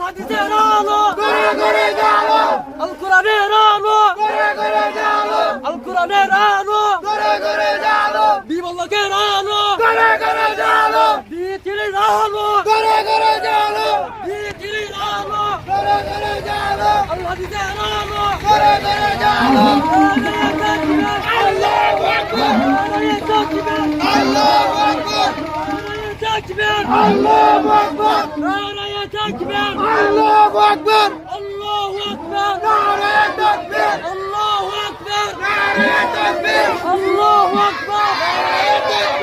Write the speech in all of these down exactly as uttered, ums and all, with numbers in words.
হাদিসের আলো। ঘরে ঘরে জ্বালো। আল কোরআনের আলো। ঘরে ঘরে জ্বালো। আল কোরআনের আলো। ঘরে ঘরে জ্বালো। বিবলকের আলো। ঘরে ঘরে জ্বালো। বিচিরির আলো। ঘরে ঘরে জ্বালো। বিচিরির আলো। ঘরে ঘরে জ্বালো। আল হাদিসের আলো। ঘরে ঘরে জ্বালো। নারায়ে তাকবীর। আল্লাহু আকবার। নারায়ে তাকবীর। আল্লাহু আকবার। নারায়ে তাকবীর। আল্লাহু আকবার। নারায়ে তাকবীর। আল্লাহু আকবার। আল্লাহু আকবার। নারায়ে তাকবীর। আল্লাহু আকবার। নারায়ে তাকবীর। আল্লাহু আকবার। নারায়ে তাকবীর।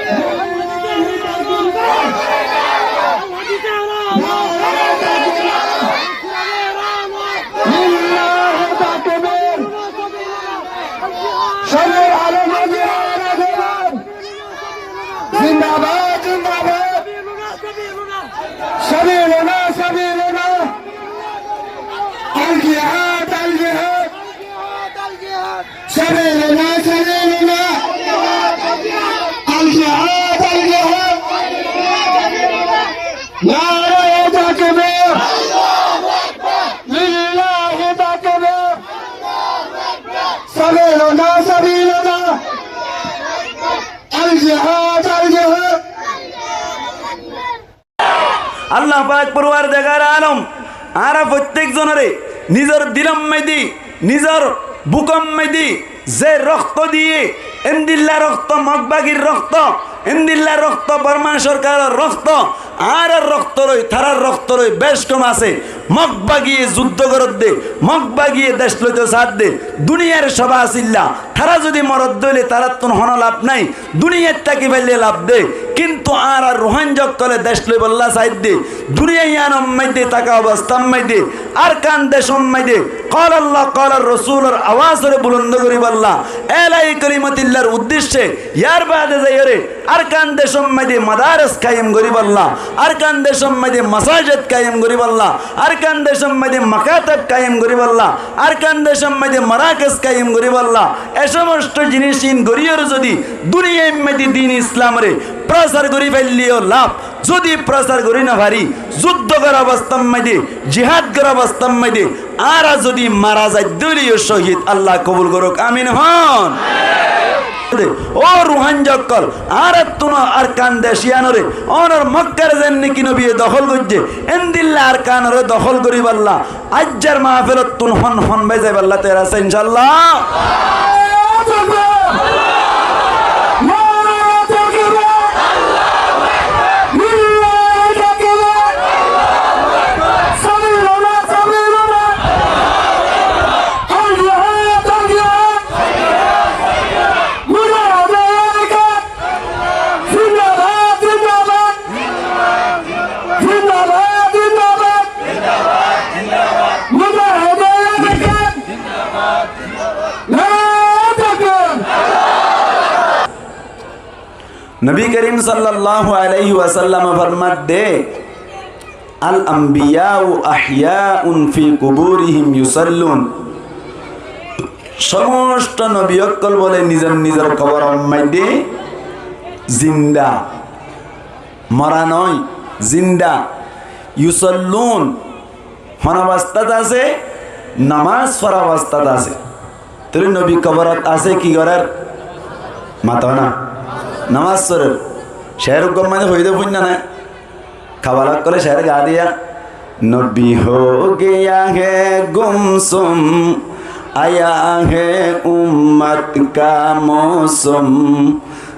আল্লাহু আকবার। নারায়ে তাকবীর। লিল্লাহি তাকবীর। সবে আলম জিন্দাবাদ, জিন্দাবাদ। সাবিলুনা, সাবিলুনা। আল জিহাদ, আল জিহাদ। সাবিলুনা, সাবিলুনা। আল জিহাদ, আল জিহাদ। নারায়ে তাকবীর। লিল্লাহি তাকবীর। সাবিলুনা, সাবিলুনা। আল জিহাদ, আল জিহাদ। Allah pak porwardigare alom, añára fottek zonore nizor dilor maze, nizor bukor maze ze rokto diye, endilla rokto, Mog bagir rokto, endilla rokto, Borma sorkaror rokto, añárar rokto loi, tarar rokto loi bec kom asé. Mog bagiye zuddo goredde, Mog bagiye dec loito sadde, duniyar soba asilla, tara zodi morodde óile tarattún hono laf nai, duniyait táki faille laf de, kintu añárar Ruáingga okkole dec loibolla saidde, duniya iyanor maze taka obostar maze, Arkan decor maze, qala Allah, qala Rosulor awazore bulond goribolla, elai kolimatillar uddecce, yar bade zaiyore, Arkan decor maze madaris kaim goribolla, Arkan decor maze masajid kaim goribolla, Arkan decor maze makatab kaim goribolla, Arkan decor maze marakis kaim goribolla, e somosto jinis in goriyore zodi duniyar maze din Islamore prosar gori failleyo laf, zodi prosar gori no fari, zuddo gora obostar maze, jihad gora obostar maze, añára zodi mara zaidde óileyo cohid, Allah kobul gorouk, amin hon. Ó Ruáingga okkol, añárattún Arkan dec iyanore, onor Mokkar zenníki nobiye dohól goijje, endilla Arkanore dohól goribolla, aijjar mahfilottún hon hon bái zaibolla toiyar asó, inshaAllah. Nobi Karim sallallahu alaihi wasallam formadde, "Al-anbiya'u ahya'un fi kuburihim yusallun." Somosto nobi okkol bole nizor nizor koboror maze zinda, mora noi, zinda. Yusallun, hon obostat asé, nomaz fora obostat asé. Tóile nobi koborot asé ki gorer? Mato na. Nomaz forer. Cér uggwá maze hoiyé de fúinna nai. Kabala okkole cér ga diya. نبی ہو گیا ہے گمسم، آیا ہے امت کا موسم،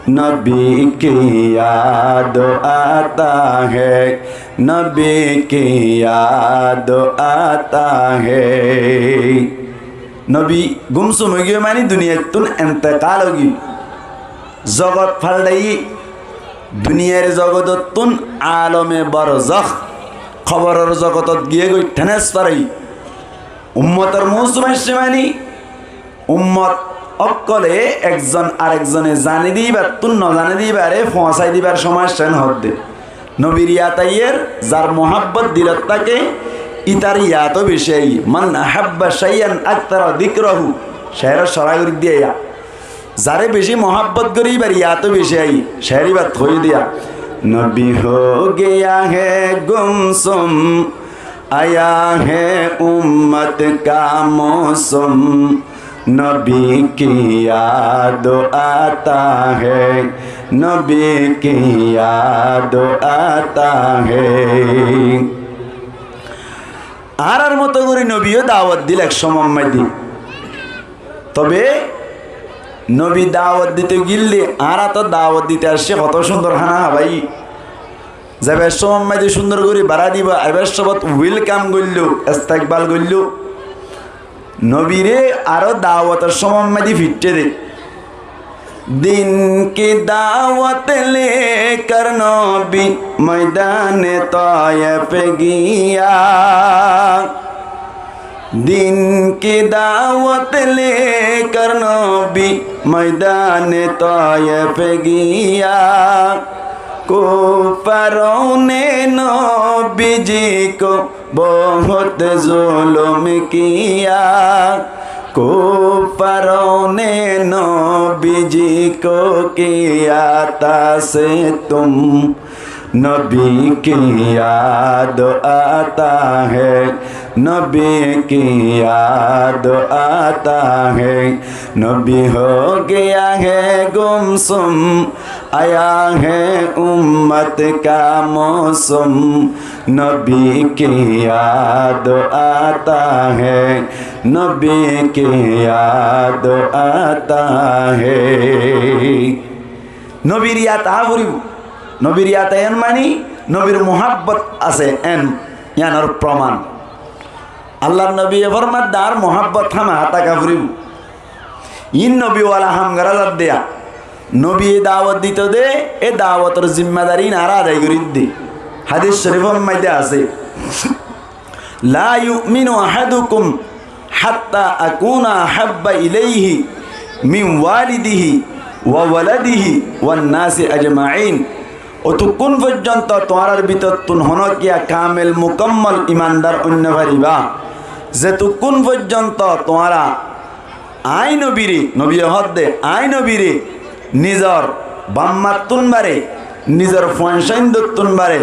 نبی کی یاد آتا ہے، نبی کی یاد آتا ہے۔ Nobi gumsum ói giyé mani duniyaittún entekal ói giyé. Zogot faldhaiyé, duniyar zogotottún alome borzokh, koboror zogotot giyé goi, transfer óiye. Ummotor mousum aiccé mani, ummot ókkole ekzon arekzone zani dibattún no zani dibare foóñsai dibar somot cen hoódde. Nobir yad aiyér, zar muhábbot dilot táke, ítar yadó beci aiyé. من أحب شيئا أكثر ذكره. Cér córa gorí diya. Zare beci muhábbot gorí íbar yadó beci aiyé. Cér íbat hoiyé diya. نبی ہو گیا ہے گمسم، آیا ہے امت کا موسم، نبی کی یاد آتا ہے، نبی کی یاد آتا ہے۔ Añárar moto gorí nobiyó dawot dil ek cómot maidé. Tobe nobi dawot dito gilde, añára to dawot dito aiccí, hoto cúndor hána hábai. Zaibar cómot maidé cúndor gorí bará dibo, aibar cómot welkam goilló, estekbal goilló. Nobiré aró dawotor cómot maidé fiççé dé. دین کی دعوت لے کر نبی میدان طائف گیا۔ دین کی دعوت لے کر نبی میدان طائف گیا۔ کفاروں نے نبی جی کو بہت ظلم کیا۔ کفاروں نے نبی جی کو کیا تھا ستم۔ نبی کی یاد آتا ہے، نبی کی یاد آتا ہے، نبی ہو گیا ہے گمسم، آیا ہے امت کا موسم، نبی کی یاد آتا ہے، نبی کی یاد آتا ہے۔ Nobir yad aá foribó. Nobir yad aiyón mani nobir muhábbot asé en, yíanor proman. Allar nobiye formadde añár muhábbot hámaha táka foribó. Iín nobiwala ham gorá zadde yá. Nobiye dawot dito dé, é dawotor zimmadari iín añára adai gorídde. Hádis corifor maidé asé. لا يؤمن أحدكم حتى أكون أحب إليه من والده وولده والناس أجمعين. Ótukkún foijjonto tuáñrar bútottún honókiya kamel mukammol imandar óinno faribá, zetukkún foijjonto tuáñra aññí nobiré, nobiye hoódde, aññí nobiré nizor bafmattún baré, nizor fuañsáindottún baré,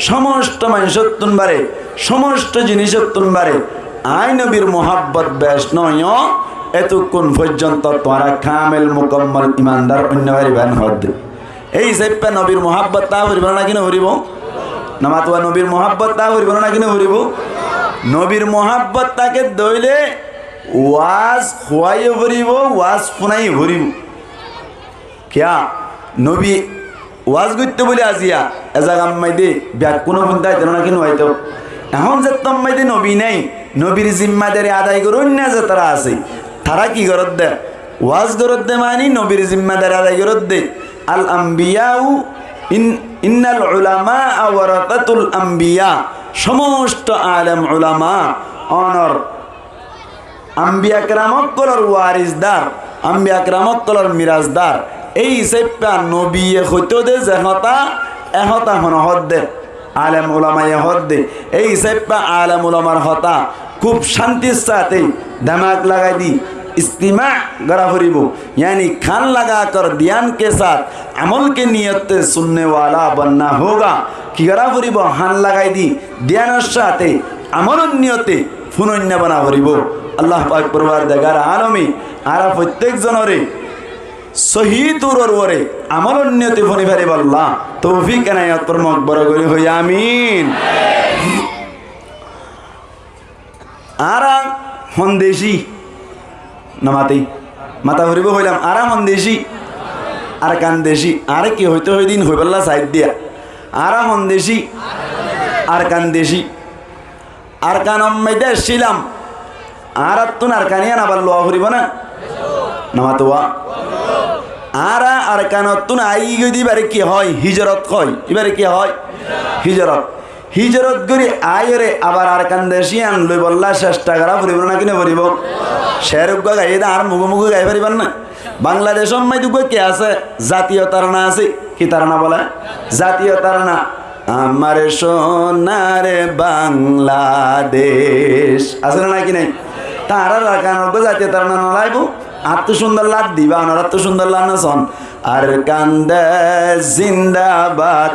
cómosto maincóttun baré, cómosto jinícottún baré, aññí nobir muhábbot bec nóoiyó, étukkún foijjonto tuáñra kamel mukammol imandar óinno faribá en hoódde. Éi hísafe nobir muhábbot táa foribó né náki noforibó? Nomatuwa, nobir muhábbot táa foribó né náki noforibó? Nobir muhábbot táke dé óile waaz huáiyo foribó, waaz fúnaiyo foribó. Kiyá? Nobi waaz goittó bóli aziya e zagar maidé bekkúne fúnto aitó né náki noaitó? Ehón zettór maidé nobi nái, nobir zimmadari adai goróinna zetará asé, tará ki goródde? Waaz goródde mani nobir zimmadari adai goródde. الأنبياء إن، إن العلماء ورثة الأنبياء. Cómosto alem ulama ónor ambiya keram ókkolor warisdar, ambiya keram ókkolor mirasdar. Éi hísafe nobiye hoitó dé ze hotá, e hotá hone hoódde? Alem ulamaye hoódde. Éi hísafe alem ulamar hotá kúb cántir sáte demak lagai di istima gorá foribó, yáni kán lagakor diyan ke sát, amol ke niyot se sunne wala banna hoga. Ki gorá foribó? Kán lagai di diyanor sáte, amolor niyote fúnoinna bana foribó. Allah pak porwardigar alome añára fottek zonoré sóhi turor uore amolor niyote fúni faribálla toufik enayot formok, boro gorí hoiyó amin. Añára hondeci, nomate, mata foribó hoilam, añára hondeci, Arkan deci, añára ki hoitó hoidin hoibálla saiddiya. Añára hondeci, Arkan deci. Arkanor maidé accílam. Añárattún Arkan iyan abar luwa foribó né? Nomatuwa. Añára Arkanottún aigoi dé ibáre ki hoó? Híjorot hoó. Ibáre ki hoó? Híjorot. Híjorot gorí aiyóre abar Arkan dec iyan loibolla cesta gorá foribó né náki noforibó? Ceer uggúa gaiyé dé añár mugé mugé gai faribár né? Bangladecór maidé uggúa ki asé? Zatiyo tarana asé. Ki tarana bole? Zatiyo tarana. Amar sonar Bangladec. Asé né náki nái? Te añárar Arkanor uggúa zatiyo tarana nolaibó? Añáttu cúndor lage dé ibá, onoráttu cúndor lage né són. Arkan dec zindabad,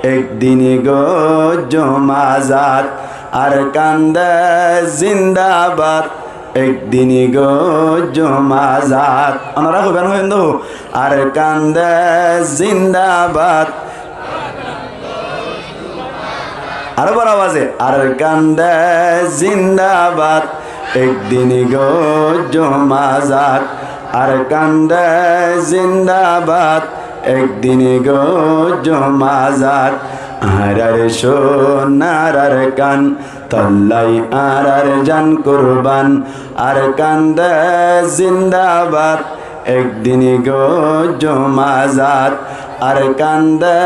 ek din goijjum azad. Arkande zindabad, ekdin goijjum azad. Onora hoiban hoiyen do. Arkande zindabad. Aró boro awaze. Arkande zindabad, ekdin goijjum azad. Arkande zindabad, ekdin goijjum azad. Añárar cúnar Arkan, tollai añárar jan kurban. Arkande zindabad, ekdin goijjum azad. Arkande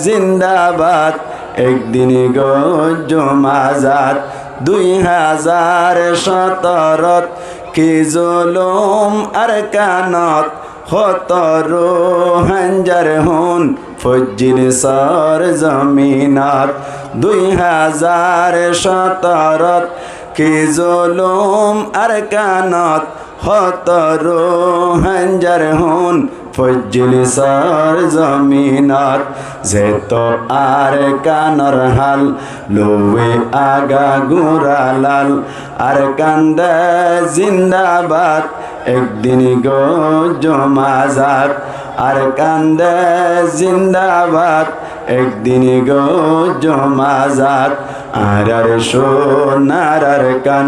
zindabad, ekdin goijjum azad. Dui házar cótorot ki zulum Arkanot, hótoro házar hún foijjíl sor zominot. Dui házar cótorot ki zulum Arkanot, hótoro házar hún foijjíl sor zominot. Zeto Arkanor hal, luwe aga gura lal. Arkande zindabad, ekdin goijjum azad. Arkande zindabad, ekdin goijjum azad. Añárar cúnar Arkan,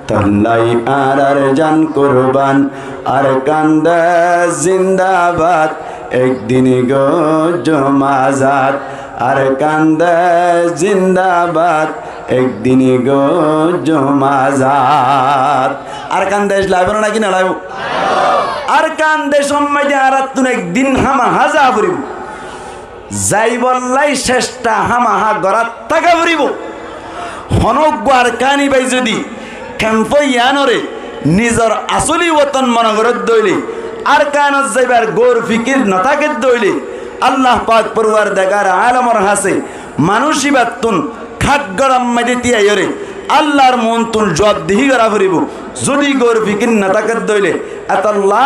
tollai añárar jan kurban. Arkande zindabad, ekdin goijjum azad. Arkande zindabad, ekdin goijjum azad. Arkan dec laibo na naki no laibo? Arkan decor maze añárattún ekdin hámaha za foribo. Zaibolla cesta hámaha gorát táka foribo. Honó uggwá Arkani bái zodi kemfó yiánore nizor asóli woton mone gorédde óile, Arkanot zaibar gour fikir no tákedde óile, Allah pak forwardegar alamor hásé manúic íbattún kátgorar maze tíyaiyóre Allahr muúntu juabdihi gorá foribo. Zodi gour fikir no tákedde óile, etolla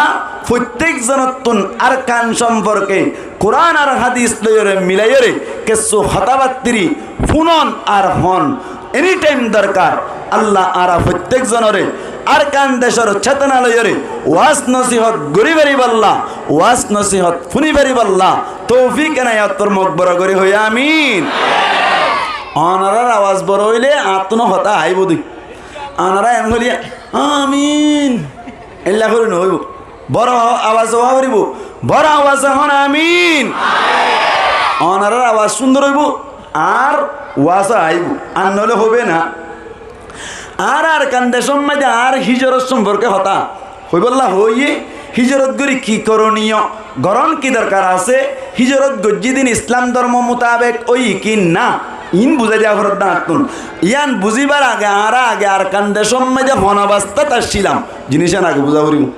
fottek zonottún Arkan somporke Kuran ar hádis loiyóre milaiyóre kessú hotábattiri fúnon ar hoón. Any time dorkar. Allah añára fottek zonore Arkan decor cétona loiyóre waz nosihot gorí faribálla, waz nosihot fúni faribálla toufik enayot formok, boro gorí hoó amin. Onorar awaz boro óile añáttuno hotá aibó de. Onora en hoilé amin eilla hoilé no óibo. Boro awaze hoó foribo. Boro awaze hoón amin. Onorar awaz cúndor óibo, ar waz aibó, ar noóile hoibo na. Ar Arkan decor maze ar híjorot somporke hotá hoibolla hoiyé, híjorot gorí ki koroniyo, gorón ki dorkar asé, híjorot goijjí din Islam dormo mutabek óiye ki na, iín buzái diya foredde añáttún. Yián buzíbar age añára age Arkan decor maze hon obostát accílam, jiníc yián age buzá foribo.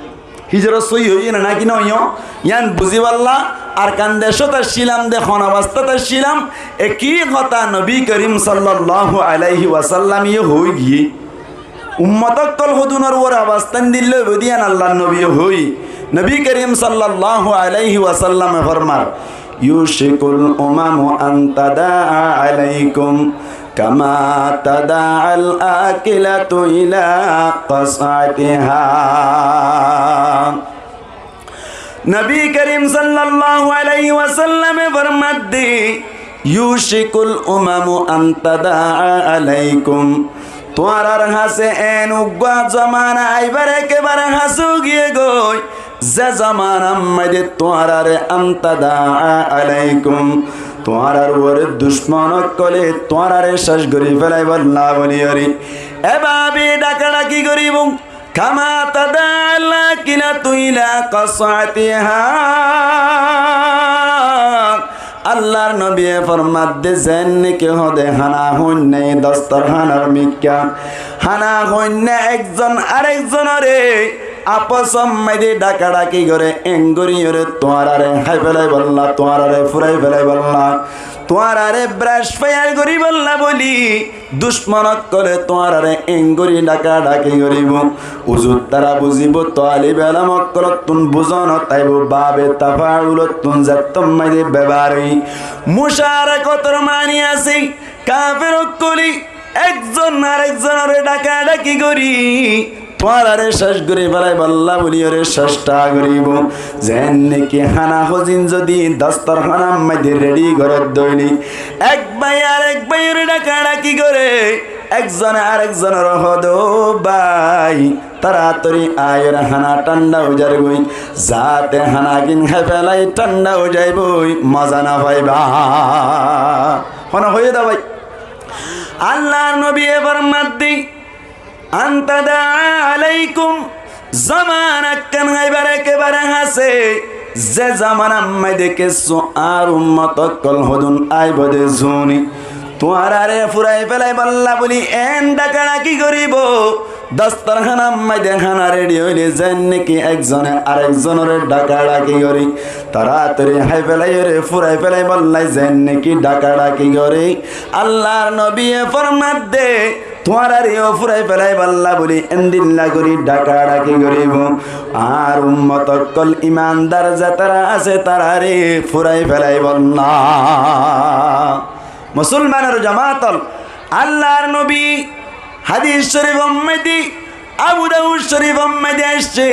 Híjorot sóiyi óiye né náki no óiye, yián buzíballa Arkan decót accílam de, hon obostát accílam, e ki hotá Nobi Korim sallallahu alaihi wasallam ye hoói giyé. Ummot ókkol hodunor uore obostán dille óibo de yián Allar nobiye hoói. Nobi Korim sallallahu alaihi wasallame formar, يوشك الأمم أن تداعى عليكم كما تداعى الأكلة إلى قصعتها. Nobi Korim sallallahu alaihi wasallame formadde, يوشك الأمم أن تداعى عليكم. Tuáñrar hañsé en uggúa zomana aibár ekebare hañsé giyé goi, ze zomanar maze tuáñrare أن تداعى عليكم, tuáñrar uore ducmon ókkole tuáñrare céc gorí felaibólla bóliyoré ebabe dhakadhaki goríbo. كما تداعى الأكلة إلى قصعتها. Allar nobiye formadde, zeén niki hode hána hoinná dostorhánor mikká, hána hoinná ekzon arekzonoré afosor maze dhakadhaki goré, engorí goré tuáñrare hái felaibólla, tuáñrare furai felaibólla, tuáñrare brac faiya goríbolla bóli ducmon ókkole tuáñrare engorí dhakadhaki goríbo. Uzu tará buzíbo, talibe elom ókkolóttun buzón táibo, babe tafaulóttun zettót maze bebari mucarakotor mani asé. Kafer ókkole Ekzon arekzonoré dhakadhaki gorí tuáñraré céc gorí félaibolla bóliyoré céctha goríbou. Zeén niki hána hozin zodi dostorhánor maze redi goródde óile, ek bái arek báiyoré dhakadhaki goré, ekzone arekzonoré hoóde, "Ó bái, toratori aiyóre hána thánda ói zargói, zaáte hánagin hái félai thánda ói zaibói, moza no faiba." Hone hoiyé dé bái? Allar nobiye formadde, "An tadaa alaikum", zomana ekkán aibar ekebare hásé, ze zomanar maze kessú añár ummot ókkol hodún aibóu de zuni, tuáñraré furai félaibolla bóli eén dhakadhaki goríbou. Dostorhánor maze hána redi óile zeén niki ekzone arekzonoré dhakadhaki gorí, toratori hái félaiyoré furai félaibolla zeén niki dhakadhaki gorí, Allar nobiye formadde, tuáñraré yó furai félaibolla bóli endilla gorí dhakadhaki goríbou. Añár ummot ókkol imandar zetará asé, tararé furai félaibolla. Musolmanor jomaat ókkol, Allar nobi hádis corifor maze, Abu Dawud corifor maze aiccé,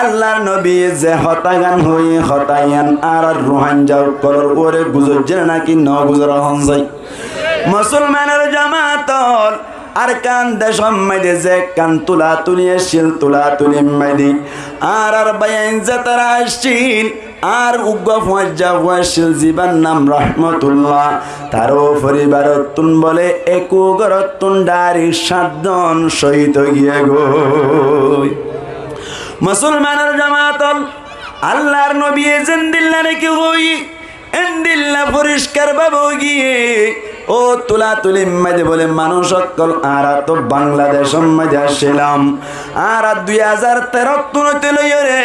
Allar nobiye ze hotágan hoiyé, hotágan añárar Ruáingga ókkolor uore guzoijjé naki no guzoré hon sai. Musolmanor jomaat ókkol, Arkan decór maze ze ekkán tulatuli accíl, tulatulir maze añárar báiyain zetará accíl, añár uggwá fuañijja fua accíl, zibar nam Rahmotullah, taró foribarottún bóle ekú górottún dhairek sáñt zon cóhid ói giyé goi. Musolmanor jomaat ókkol, Allar nobiye zendilla niki hoiyé, endilla foriskar bábe hoiyé, ó tulatulir maze bóle manúic ókkol, añára toó Bangladecór maze accílam. Añára dui házar teróttún óite loiyóre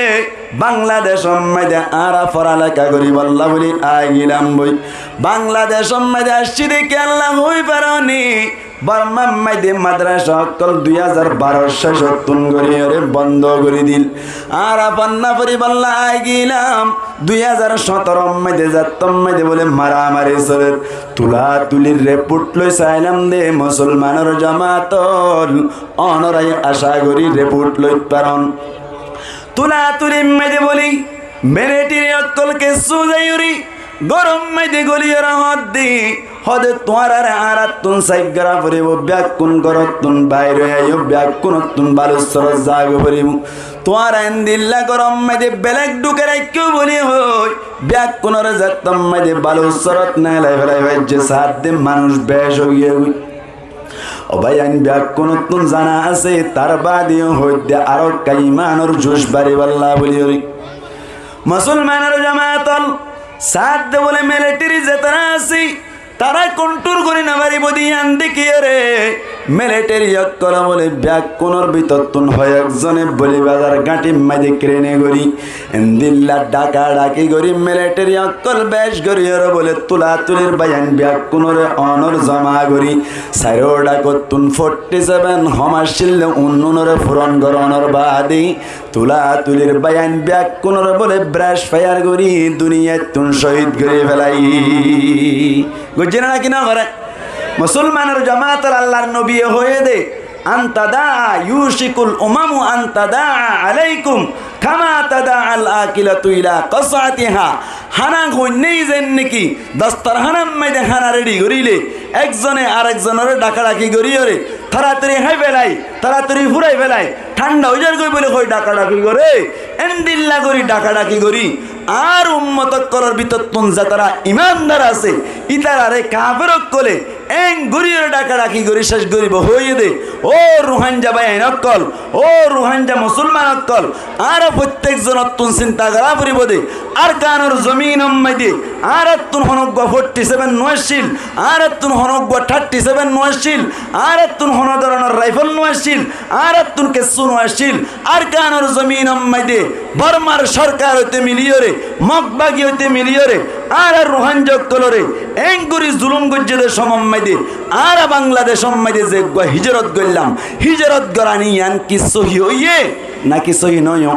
Bangladecór maze añára foraleká goríbolla bóli aigílam goi. Bangladecór maze accíde kiyólla hoói faróni, Bormar maze madrasa ókkol dui házar baró cécottún goríyoré bondo gorí dil. Añára fonná foribólla aigílam. Dui házar cóñtoror maze zettór maze bóle maramari solér. Tulatulir report loi sailam de musolmanor jomaat ókkol, onorá yó acá gorí report loit faron. Tulatulir maze bóle militeri ókkol kessú zaiyóre góror maze góliyóre hoódde, hoóde tuáñraré añárattún saif gorá foribóu, beggún górottún bair ói aiyó, beggúnottún Balucórót zagói foribóu. Tuáñra endilla góror maze belek dhúkai raikkó bóli hoói, beggúnoré zettór maze Balucórót neelai félai faijjé, saádde manúic bec ói giyé goi. Ó báiyain, beggúnottún zana asé, tar baade yó hoóidde aró ekká imanor juc baribálla bóliyoré. Musolmanor jomaat ókkol, saádde bóle militeri zetará asé, tará kontrol gorí nofaribóu de yían dekíyoré militeri ókkolé bóle beggúnor bútottún hoiyek zone bóli bazar gáñthir maze kerene gorí endilla dhakadhaki gorí militeri ókkol bec goríyoré bóle tulatulir báiyain beggúnoré onór zoma gorí sairó dhakottún forti seven hom accíl de unnúnoré furon gorónor baade tulatulir báiyain beggúnoré bóle bres fayar gorí duniyaittún cóhid gorí félai. Goijjé né náki no goré? Musolmanor jomaat ókkol, Allar nobiye hoiyé de, "An tadaa, yushikul umamu an tadaa alaikum, kama tadaa al akilatu ila qas'atiha." Hána hoinné zeén niki dostorhánor maze hána redi goríle, ekzone arekzonoré dhakadhaki goríyoré, toratori hái félai, toratori furai félai, thánda ói zargói bóli hoói dhakadhaki goré, endilla gorí dhakadhaki gorí, añár ummot ókkolor bútottún zetará imandar asé, ítararé kafer ókkolé eén goríyoré dhakadhaki gorí céc goríbou hoiyé de. Ó Ruáingga báiyain ókkol, ó Ruáingga musolman ókkol, añára fottíek zonottún sinta gorá foribóu de. Arkanor zominor maze añárattún honóggua forti seven no accíl, añárattún honóggua tharti seven no accíl, añárattún honó doronor raifol no accíl, añárattún kessú no accíl. Arkanor zominor maze Bormar sorkar óite miliyóre, Mog bagi óite miliyóre, añára Ruáingga ókkolóre eén gorí zulum goijjé de somor maze, añára Bangladecór maze zeggua híjorot goillám, híjorot gorani yían ki sóhi óiye náki sóhi nóiyo?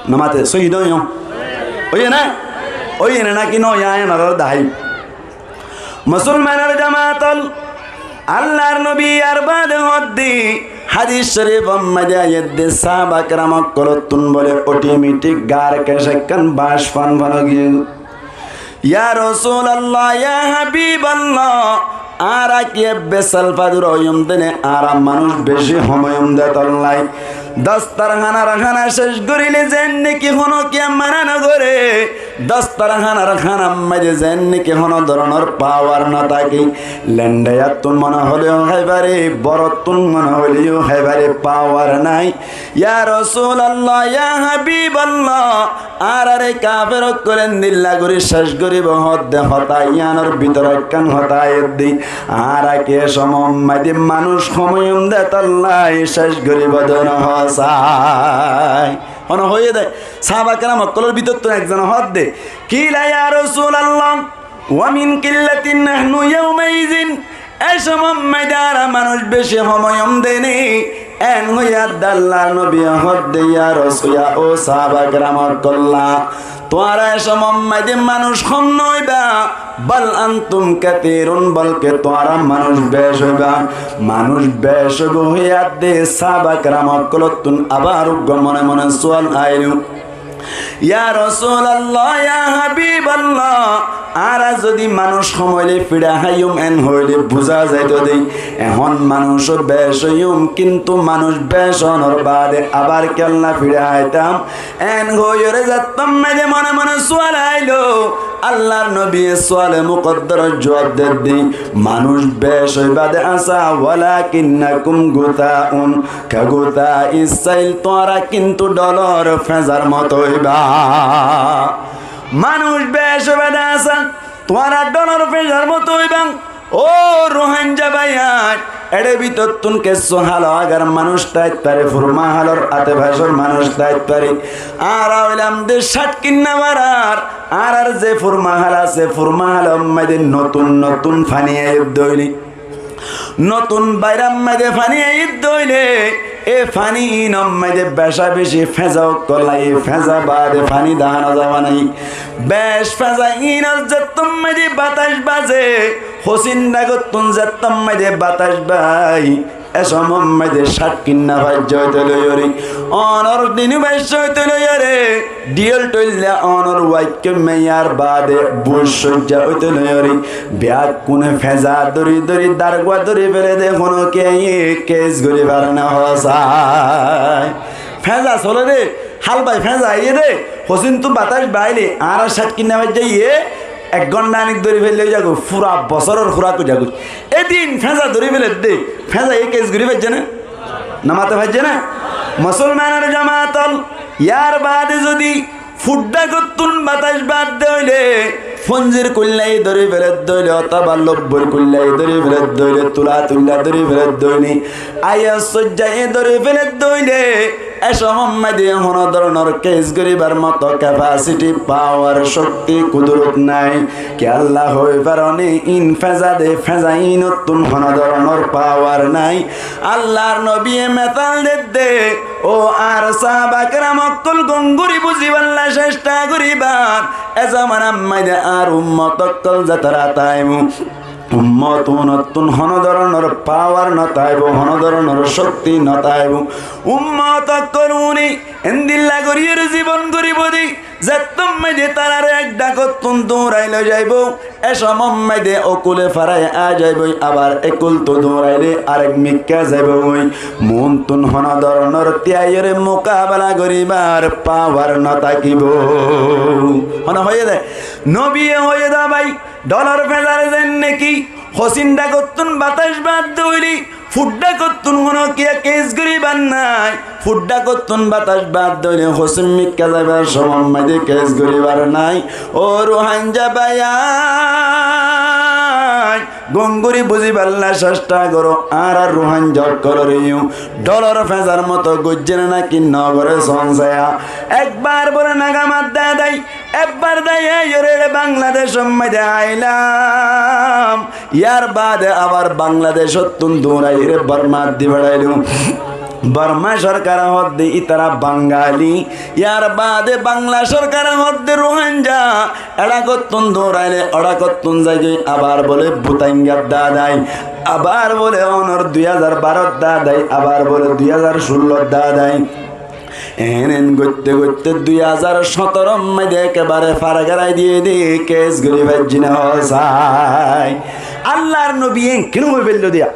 Nomate sóhi nóiyo? Óiye né? Óiye né náki nóiye? Aññí onoráre daháiyum. Musolmanor jomaat ókkol, Allar nobi yar baade hoódde, hádis córifor maze aiyédde, sáhaba keram ókkolottún bóle otometik gaar kec ekkán baáñc fán fán ói giyói. Ya Rosulallah, ya Hábiballah, añára ki ebbe salfadura óiyum de né, añára manúic beci hom óiyum de tolla. Dostorhánar hána cec goríle zeén niki honókiye mana nogoré, dostorhánar hánar maze zeén niki honó doronor pawar no táke, lendhayattún mone hoileyó hái fare, borottún mone hoileyó hái fare, pawar nái. Ya Rosulallah, ya Hábiballah, añárare kafer ókkole endilla gorí cec goríbo hoódde hotá, yíanor bútore ekkán hotá aiyédde, añára ki e cómor maze manúic hom óiyum de tolla cec goríbo de no hoósai. Honó hoiyé de, sáhaba keram ókkolor bútottu ekzone hoódde, qila ya Rosulallah, wa min qillatin nahnu yawmaizin, e cómor maze añára manúic beci hom óiyum de né, en hoiyé de Allar nobiye hoódde, ya Rosul, ya ó sáhaba keram ókkol, tuáñra e cómor maze manúic hom no óiba, bal antum kathirun, bolke tuáñra manúic bec óiba. Manúic bec óibo hoiyé de sáhaba keram ókkolottún abar uggwá mone mone sual aiyér, ya Rosulallah, ya Hábiballah, añára zodi manúic hom óile fiça háiyum en hoile buzá zaito de, ehón manúic bec óiyum, kintu manúic bec ónor baade abar kiyólla fiça háitam? En hoiyóre zettót maze mone mone sual ailó, Allar nobiye suale mukoddoror juab dedde, manúic bec óiba de asá, walakinnakum gusa'un ka gusa'is sail, tuáñra kintu dholor fezar moto óiba. Manúic bec óiba de asá, tuáñra dholor fezar moto óiba. Ó Ruháingya bái, ére bútottún kessú hálo agar manúic táit fare, furma hálor ate facór manúic táit fare. Añára óilam de cát kinna farar, añárar ze furma hál asé, furma hálor maze notun notun faní aiyér de óile, notun bairar maze faní aiyér de óile, e faní inor maze beca beci feza ókkol lage, feza baade faní dahá no zaba nái. Bec feza inor zettót maze batáic baze, hosín dhagottún zettót maze batáic bai, e cómor maze cát kinna faijja óite loiyóre, onor dinu baicca óite loiyóre, dhiyol thoilla onor waikko meiyar baade buc soijja óite loiyóre, beggúne feza dóri dóri dargua dóri fele de, honókiye kes gorí fare né hoósai. Feza sole de, hál bai feza aiyé de, hosíntu batáic baile añára cát kinna faijja iye ek gónta anik dóri fele ói zagói, fura bosóror kúrak ói zagói. Edin feza dóri fele de, feza iye kes gorí faijje né? No mate faijje né? Musolmanor jamaat ól, yar baade zodi fut dhagottún batáic baade óile, fonzir kuillai dóri fele de óile, otóba lobbor kuillai dóri fele de óile, tula tuilla dóri fele de óile, ayos soijja dóri fele de óile, e cómor maze honó doronor kes goríbar moto kefasiti, pawar, cókti, kudurot nái. Kiyólla hoi faro né, in feza de, feza inottún honó doronor pawar nái. Allar nobiye mesal dedde, ó añár sáhaba keram ókkol, gom gorí buzíballa cectha goríba. E zomanar maze añár ummot ókkol zetará táibo, ummot unottún honó doronor pawar no táibo, honó doronor cókti no táibo. Ummot ókkol une endilla goríyore zibon goríbo de, zettót maze tarare ek dhagottún duñrai loi zaibo, e cómor maze okule farai a zaiboi, abar ekultu duñraile arek mikká zaibogói. Muúntun honó doronor tiyaiyore mukabela goríbar pawar no tákibo. Honó hoiyé de, nobiye hoiyé de bái, dholor fezar zeén niki hosín dhagottún batáic baade óile, fut dhagottún honókiye kes goríbar nái. Fut dhagottún batáic baade óile hosín mikká zaibar cómor maze kes goríbar nái. Ó Ruháingya bái, gom gorí buzíballa cectha goró, añára Ruháingya ókkoloreyó dholor fezar moto goijjé né náki no goré, soón saiya. Ekbar bóle Naga Madda dái, ebbar dái aiyóre Bangladecór maze ailam. Yar baade abar Bangladecóttun duñraiyóre Bormat di feçailum. Borma sorkare hoódde ítara Bangali, yar baade Bangla sorkare hoódde Ruháingga, eçakottún dóraile oçakottún zaigói, abar bóle Butaingar dadai, abar bóle onor dui házar baror dadai, abar bóle dui házar cúllor dadai. En en goitte goitte dui házar cóñtoror maze ekebare fara gerai diyé de, kes gorí faijjí na hoó sai. Allar nobi en ken hoi failló de?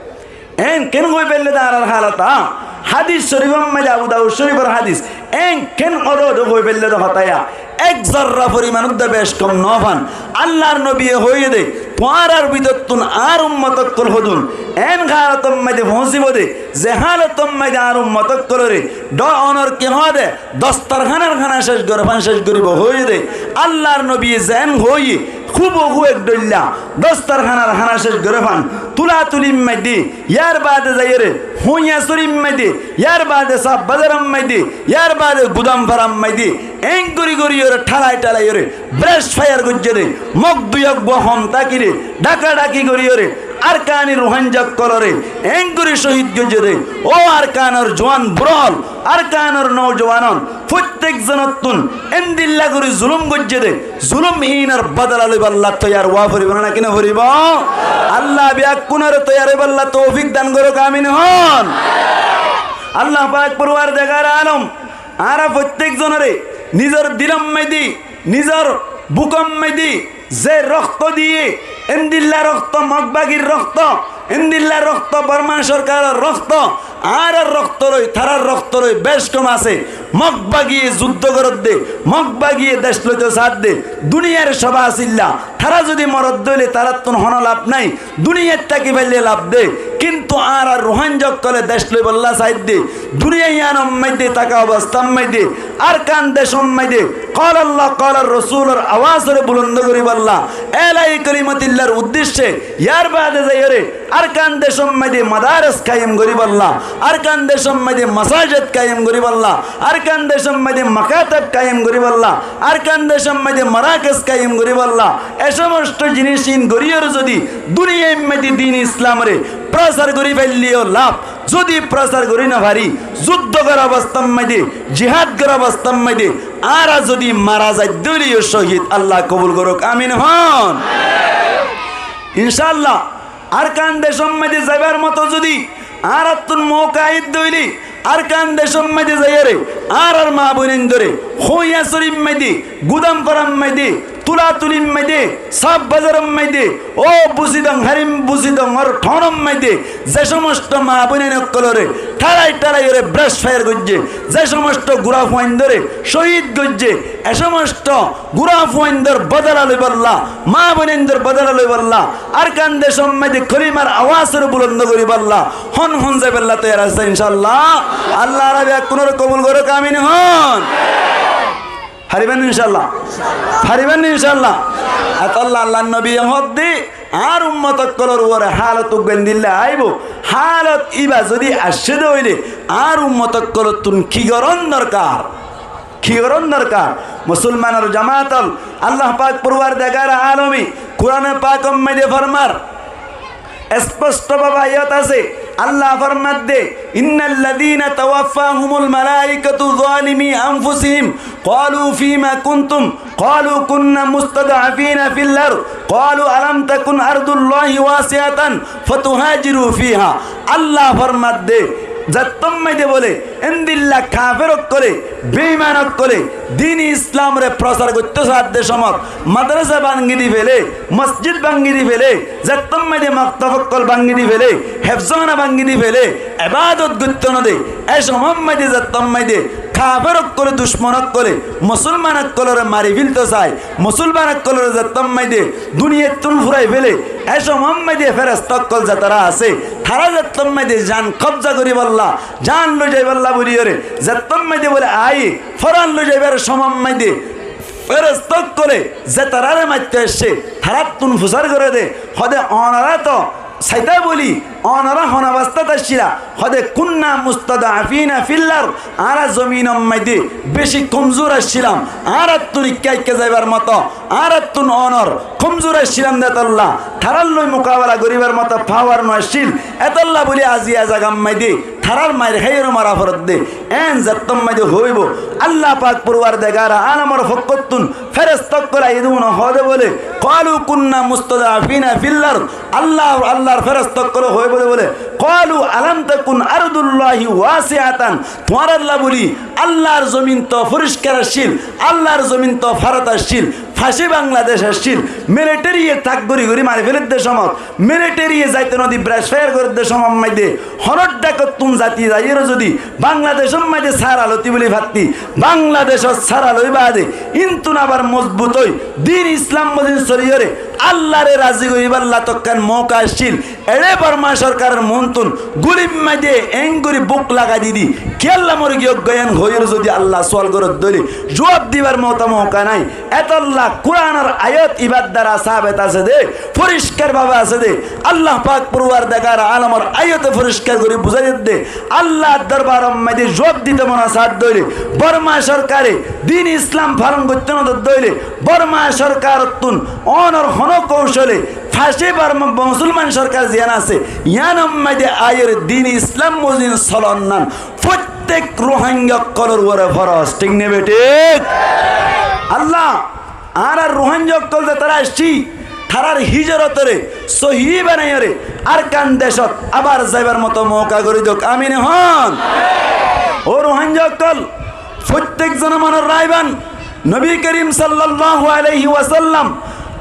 En ken hoi failló de añárar halot, a? Hádis corifor maze, Abu Daud corifor hádis, en ken óde óde hoi failló de hotá ya? Ek zorra foriman uddá bec kom no fan. Allar nobiye hoiyé de, tuáñrar bútottún añár ummot ókkol hodún en halotor maze foóñsibo de, ze halotor maze añár ummot ókkolore do onor ki hoó de, dostarhánar hána cec goré fán cec goríbo hoiyé de. Allar nobiye zeén hoiyé, húbohú ek dhoilla dostarhánar hána cec goré fán, tulatulir maze, yar baade zaiyóre, hóiya sorir maze, yar baade saf bazaror maze, yar baade gudam farar maze, en gorí goríyóre, thalai thalaiyóre, bres fayar goijjé de, mok dui eggúa hom tákile, dhakadhaki goríyóre, Arkani Ruháingga ókkolore en gorí cóhid goijjé de. Ó Arkanor juwan burá ól, Arkanor noujuwan ól, fottek zonottún endilla gorí zulum goijjé de, zulum inor bodola loiballa toiyar ówa foribó né, náki no foribó? Allah beggúnore toiyar óiballa toufik dan gorouk, amin hoón. Allah pak porwardegar alom, añára fottek zonore nizor dilor maze, nizor bukor maze ze rokto diyé, endilla rokto, Mog bagir rokto, endilla rokto, Borma sorkaror rokto, añárar rokto loi, tarár rokto loi bec kom asé. Mog bagiye zuddó gorédde, Mog bagiye dec loito saádde, duniyar soba asílla, tará zodi morodde óile taráttun honó laf nái, duniyait táki faille laf de, kintu añárar Ruháingga ókkole dec loibolla saádde, duniya yíanor maze táka obostár maze, Arkan decor maze, qala Allah, qala Rosulor awazore bulondó goríbolla, elai kolimatillar uddicce, yar baade zaiyóre, Arkan decor maze madares kaiyem goríbolla, Arkan decor maze masajid kaiyem goríbolla, Arkan decor maze makatab kaiyem goríbolla, Arkan decor maze marakes kaiyem goríbolla, e somosto jinis in goríyóre zodi duniyair maze din Islamore prosar gorí failleyó laf, zodi prosar gorí no fari, zuddó gora obostár maze, jihad gora obostár maze, añára zodi mara zaidde óileyó cóhid, Allah kobul gorouk, amin hoón. Incállah, Arkan decor maze zaibar moto zodi añárattun mouka aiyédde óile, Arkan decor maze zaiyóre, añárar maa boinaindóre, hóiya sorir maze, gudam farar maze, tulatulir maze, saf bazaror maze, ó Busidong, Harim Busidongor thonor maze, ze somosto maa boinain ókkolore thalai thalaiyóre bres fayar goijjé, ze somosto gura fuaindóre cóhid goijjé, e somosto gura fuaindór bodola loibolla, maa boinaindór bodola loibolla, Arkan decor maze kolimar awazore bulondó goríbolla, hon hon zaibolla toiyar asé, incállah. Allah añára beggúnore kobul gorouk, amin hoón. Faribá né incállah? Faribá né incállah? Etolla Allar nobiye hoódde, añár ummot ókkolor uore halot uggwá endilla aibó, halot íba zodi aiccé de óile, añár ummot ókkolottún ki gorón dorkar? Ki gorón dorkar? Musolmanor jamaat ól, Allah pak porwardegar alome Kurane pakor maze formar, esposto bábe ayat asé, Allah formadde, إن الذين توفاهم الملائكة ظالمي أنفسهم قالوا فيم كنتم قالوا كنا مستضعفين في الأرض قالوا ألم تكن أرض الله واسعة فتهاجروا فيها. Allah formadde, zettór maze bóle endilla kafer ókkole, beiman ókkole din Islamore prosar goitto saádde somot madrasa báñgi di fele, mosjid báñgi di fele, zettór maze moktob ókkol báñgi di fele, hefzohana báñgi di fele, ebadot goitto no de, e somot maze zettór maze kafer ókkole, ducmon ókkole musolman ókkolore mari felto sai, musolman ókkolore zettór maze duniyaittún furai fele, e somot maze feresta ókkol zetará asé, tará zettór maze zan kobza goríbolla, zan loi zaibolla buliyóre zettór maze bóle aiyé, foran loi zaibar somot maze feresta ókkole zetaráre maitto aiccé, taráttun fusár goré de, hoóde, onorá to saitá bóli, onorá hon obostát accíla? Hoóde, كنا مستضعفين في الأرض, añára zominor maze beci komzur accílam, añárattun ikká ikká zaibar moto, añárattun onor komzur accílam de etolla, tarár loi mukabela goríbar moto pawar no accíl, etolla bóli aziya zagar maze tarár mair háiyoré mora foredde. Eén zettót maze hoóibo, Allah pak porwardigare alamor fokkóttun feresta ókkol aiyé de, uno hoóde bóle, "Qalu kunna mustad'afina fil ard." Allah, Allahr feresta ókkole hoóibo de bóle, "Qalu alam takun ardullahi wasi'atan." Tuáñralla bóli Allahr zomin to foriskar accíl, Allahr zomin to farat accíl, face Bangladec accíl, militariye tak gorí gorí mari féledde somot, militariye zaito nodi breshfire goredde somot maze honó dhakottun zati zaiyóre zodi Bangladecor maze sára loti bóli fatti, Bangladecot sára loi baade intun abar mozbut ói din Islam mozin soliyóre Allahre razi goríballa tokkán mouka accíl. Eçé Borma sorkaror muúntun gulir maze eéngorí búk lagai didi, kiyólla mori giyógga yián hoiyóre zodi Allah sual goredde óile, zuab dibar moto mouka nái. Étolla Kuranor ayat ibár dara sabet asé de, foriskar bábe asé de. Allah pak porwardigare alamor ayate foriskar gorí buzái diyé de, Allahr dorbaror maze zuab dito mone saádde óile, Borma sorkare din Islam falon goitto nodedde óile, Borma sorkarottun onor honó koucole face Borma musolman sorkar ziyán asé, yiánor maze aiyóre din Islam mozin solonnán fottek Ruháingga ókkolor uore foros, thík né bethík? Allah, añárar Ruháingga ókkol ze tará aiccí, tarár híjorotóre sohí banaiyóre Arkan decót abar zaibar moto mouka gorí douk, amin hoón. Ó Ruháingga ókkol, fottek zone monor raiban, Nobi Kerim sallallahu alaihi wasallam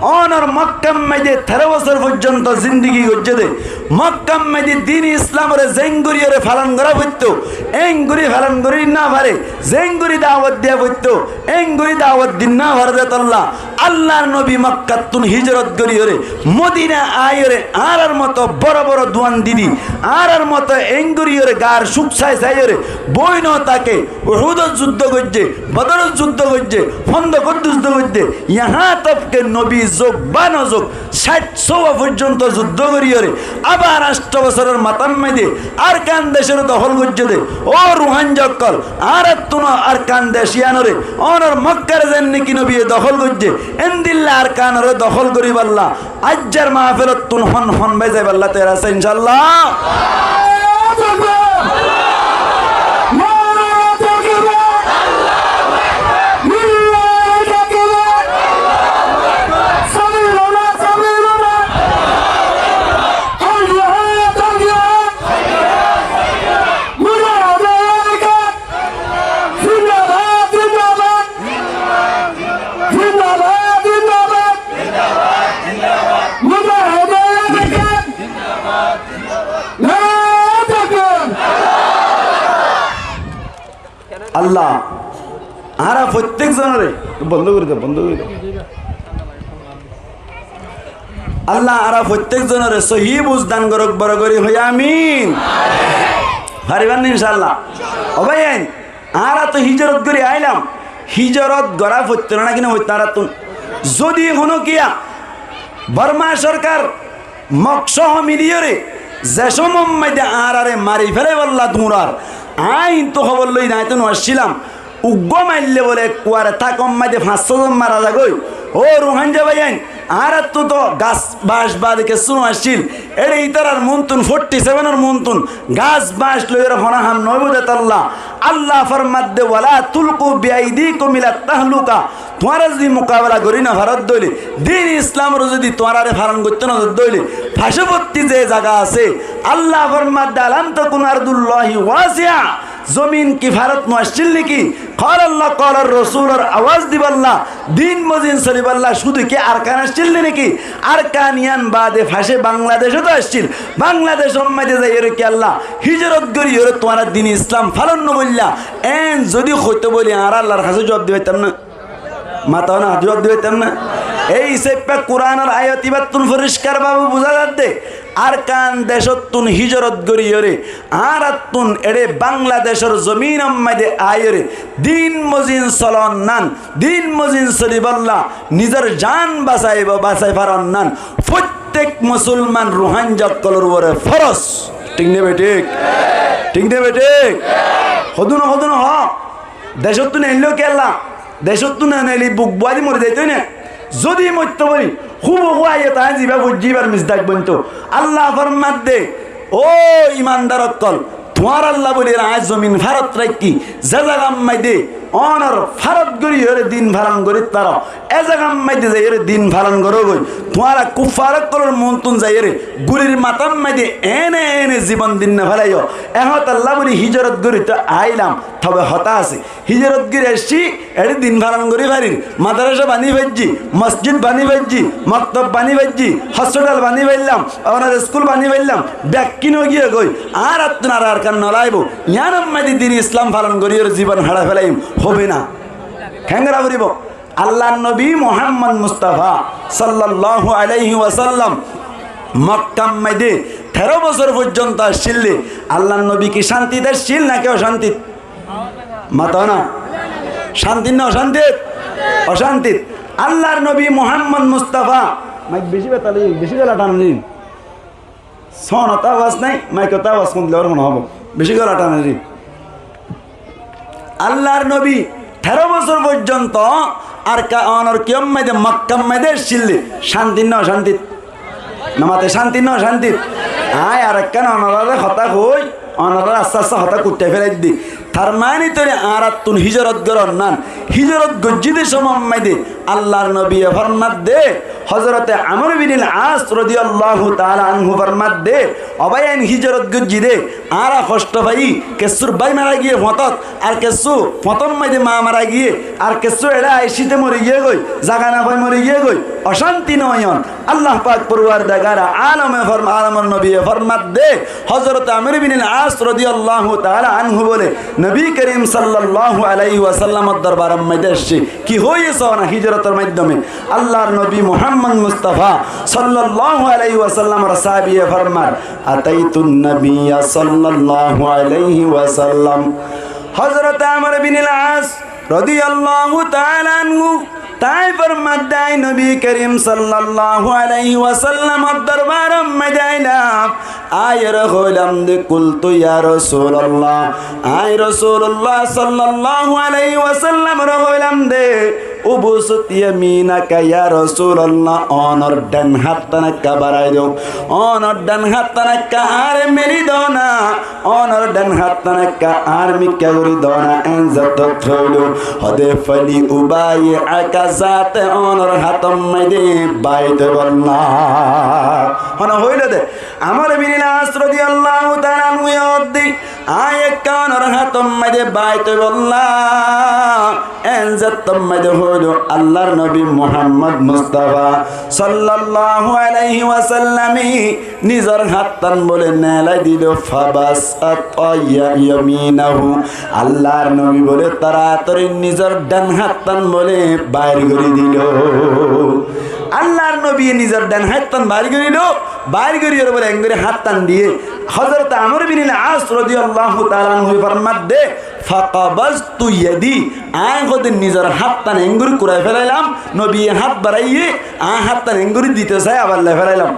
ónor Mokkar maze teró bosór foijjonto zindigi goijjé de. Mokkar maze din Islamore zeéngorí yóre falon gorá foitto, eéngorí falon gorí no fare, zeéngorí dawot diya foitto, eéngorí dawot di no fare de tolla Allahr nobi Mokkattun híjorot gorí yóre Modina aiyóre añárar moto boro boro duan didi, añárar moto eéngorí yóre gar cúk sai sai yóre bói no táke, Uhudot zuddo goijjé, Bodorot zuddo goijjé, Hóndokot zuddo goijjé, yahá tok ke nobi zouk ba no zouk, cáit sówa foijjonto zuddo gorí yóre abar ancto bosóror matár maze Arkan decóre dohól goijjé de. Ó Ruháingga ókkol, añárattún Arkan dec yíanoré ónor Mokkar zeén niki nobiye dohól goijjé, éndilla Arkanoré dohól goríballa aijjar maáfelottún hon hon bái zaiballa toiyar asé, incálla? Allah, añára fottek zonoré, bondo gorí do, bondo gorí do. Allah, añára fottek zonoré sohí buz dan gorouk, boro gorí hoiyó amin. Faribán né, incálla? Ó báiyain, añára to híjorot gorí ailam, híjorot gorá foitto né naki no foitto añárattún? Zodi honókiya Borma sorkar Mok sóho miliyóre ze cómot maze añáráre mari félaibólla duñrar, aññí kintu hóbor loi zaito no accílam. Uggúa maille bóle ekkuare tákot maze fañs só zon mara zagói. Ó Ruháingga báiyain, añárattú to gas bañc baade kessú no accíl. Éçe ítarar muúntun, forty seven or muúntun gas bañc loiyóre honó ham noóibo de tolla. Allah formadde, "Wala tulku bi aidikum ilat tahluka." Tuáñra zodi mukabela gorí no faródde óile, din Islamoré zodi tuáñráre falon goittó no dódde óile, facobottí ze zaga asé, Allah formadde, "Alam takun ardullahi wasi'a." Zomin ki farat no accíl niki? Qala Allah, qala Rosulor awaz dibálla, din mozin solibálla cúdu ki Arkan accíl niki? Arkan yián baade face Bangladecót accíl. Bangladecór maze zaiyóre ki Allah híjorot goríyoré tuáñra din Islam falon no goillá? Eén zodi hoitó bóli añára Allar hañsé juab di faittám na? Matá na, juab di faittám na? Ei saiffá Kuranor ayat ibáttun foriskar bábe buzá zadde, Arkan decóttun híjorot goríyoré, añárattun eçé Bangladecór zominor maze aiyóre, din mozin solonnán, din mozin solibálla, nizor ján basaibo, basai faronnán, fottek musolman Ruháingga ókkolor uore foros. Thík né bethík? Thík né bethík? Hodún, hodún hoó. Decóttun eilló kiyólla? Decóttun neeli buk buwá di mori zaitó né? Zodi moittó bóli, húbou hú aiyé tañí zibá foijjí íbar misdák bointó. Allah formadde, "Ó imandar ókkol, Tuáñralla bóli aññí zomin fárot raikkí, ze zagat maze ónor fárot gorí yóre din falon gorí taró, e zagat maze zaiyóre din falon gorógoi. Tuáñra kuffar ókkolór muúntu zaiyóre gulir matát maze ene ene zibon dí nofélaiyó. E hotálla bóli híjorot gorí to aáilam, tobe hotá asé. Híjorot gorí aiccí, eçé din falon gorí farir, madarasa bañdí faijjí, mosjid bañdí faijjí, moktob bañdí faijjí, hospital bañdí faillám, ónor iskul bañdí faillám, bekkín óigiyoi goi, añárattún ar ar kam nolaibó, yiánor maze din Islam falon gorí yóre zibon hárai félaiyum, hobe na. Keéngori foribó? Allar nobi Muhammod Mustafa sollallahu alaihi wasallam Mokkar maze teró bosór foijjonto accíl de, Allar nobi ki cántit accíl náki ocántit? Mató na. Cántit né ocántit? Ocántit. Allar nobi Muhammod Mustafa, maik beci beta loi, beci gola tani din. Sonot abas nái, maikot abas kom dile ar hono hobo. Beci gola tani din. Allar nobi teró bosór foijjonto Arka-, ónor kiyór maze, Mokkar maze accíl de, cántit né ocántit? Nomate cántit né ocántit? Aññí arekkán ónorare hotá hoói, ónorare assá assá hotá kuiththái félai di. Tar maáni tóile añárattún híjorot goron nan. Híjorot goijjí de somot maze Allar nobiye format de, Hozorote Amr bin al As rodiyallahu taala anhu format de, ó bái, aññí híjorot goijjí de, añára hoctho faiyí, kessúr bái mara giyé foñtot, ar kessú foñtot maze maa mara giyé, ar kessú eçé aicíte mori giyé goi, zaga no fai mori giyé goi, ocánti no óiyon. Allah pak foruwardigare alome form-, alomor nobiye format de, Hozorote Amr bin al As rodiyallahu taala anhu bóle, nobi kerim sollallahu alaihi wasallamor dorbaror maze aiccí. Ki hoiyé só na híjorotor maiddome? Allar nobi Muhammod Mustafa sollallahu alaihi wasallamor sáhabiye formar, "Ataitun nabiyya sallallahu alaihi wasallam." Hozorote Amr bin al As rodiyallahu taala anhu, tañí formar de, aññí nobi kerim sollallahu alaihi wasallamor dorbaror maze ailam. Aññí eré hoilam de, "Kultu ya Rasulallah." Aññí Rasulallah sollallahu alaihi wasallamore hoilam de, "Ubsut yaminaka ya Rasulallah." Ónor dán háttán ekká barai do. Ónor dán háttán ekká añáre meli do na. Ónor dán háttán ekká añár mikká gorí do na, en zettót hoiló, hode, "Fali ubayi'aka", zate ónor hátor maze bait óibolla. Hone hoiló de, Amr bin al As rodiyallahu taala anhu ye hoódde, aññí ekká ónor hátor maze bait óibolla. En zettót maze hoiló, Allar nobi Muhammod Mustafa sollallahu alaihi wasallame nizor háttán bóle neelai dilo, fabasata ya-, yaminahu. Allar nobi bóle toratori nizor dán háttán bóle bair gorí dilo. Allar nobiye nizor dán háttán bair gorí dilo, bair gorí yóre bóle engorí háttán diye. Hozorote Amr bin al As rodiyallahu taala anhu formar de, "Faqabaztu yadi", aññí hode nizor háttán engorí kurai félailam, nobiye hát baraiyé, aññí háttán engorí dito sai abar loi félailam.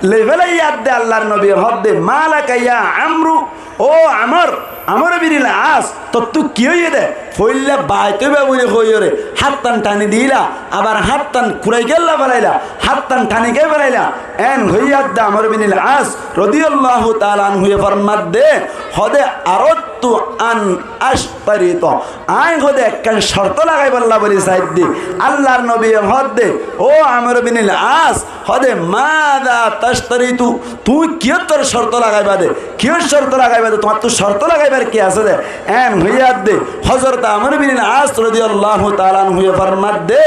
Loi félai yadde Allar nobiye hoódde, "Malaka ya Amru", ó Amr, Amr bin al As, tottú ki óiye de? Foilla bait óiba buli hoiyóre háttán thani dila, abar háttán kurai kiyólla félaila, háttán thani kiyé félaila? En hoiyé yadde Amr bin al As rodiyallahu taala anhu ye formar de, hode, "Aradtu an ashtarita", aññí hode ekkán corto lagaibolla buli saidde. Allar nobiye hoódde, ó Amr bin al As, hode, "Madha tashtaritu?" Tuñí kiyóttor corto lagaiba de? Kiyór corto lagaiba de? Tuáñttu corto lagaibar ki asé de? En hoiyé yadde Hozorote Amr bin al As rodiyallahu taala anhu ye formar de,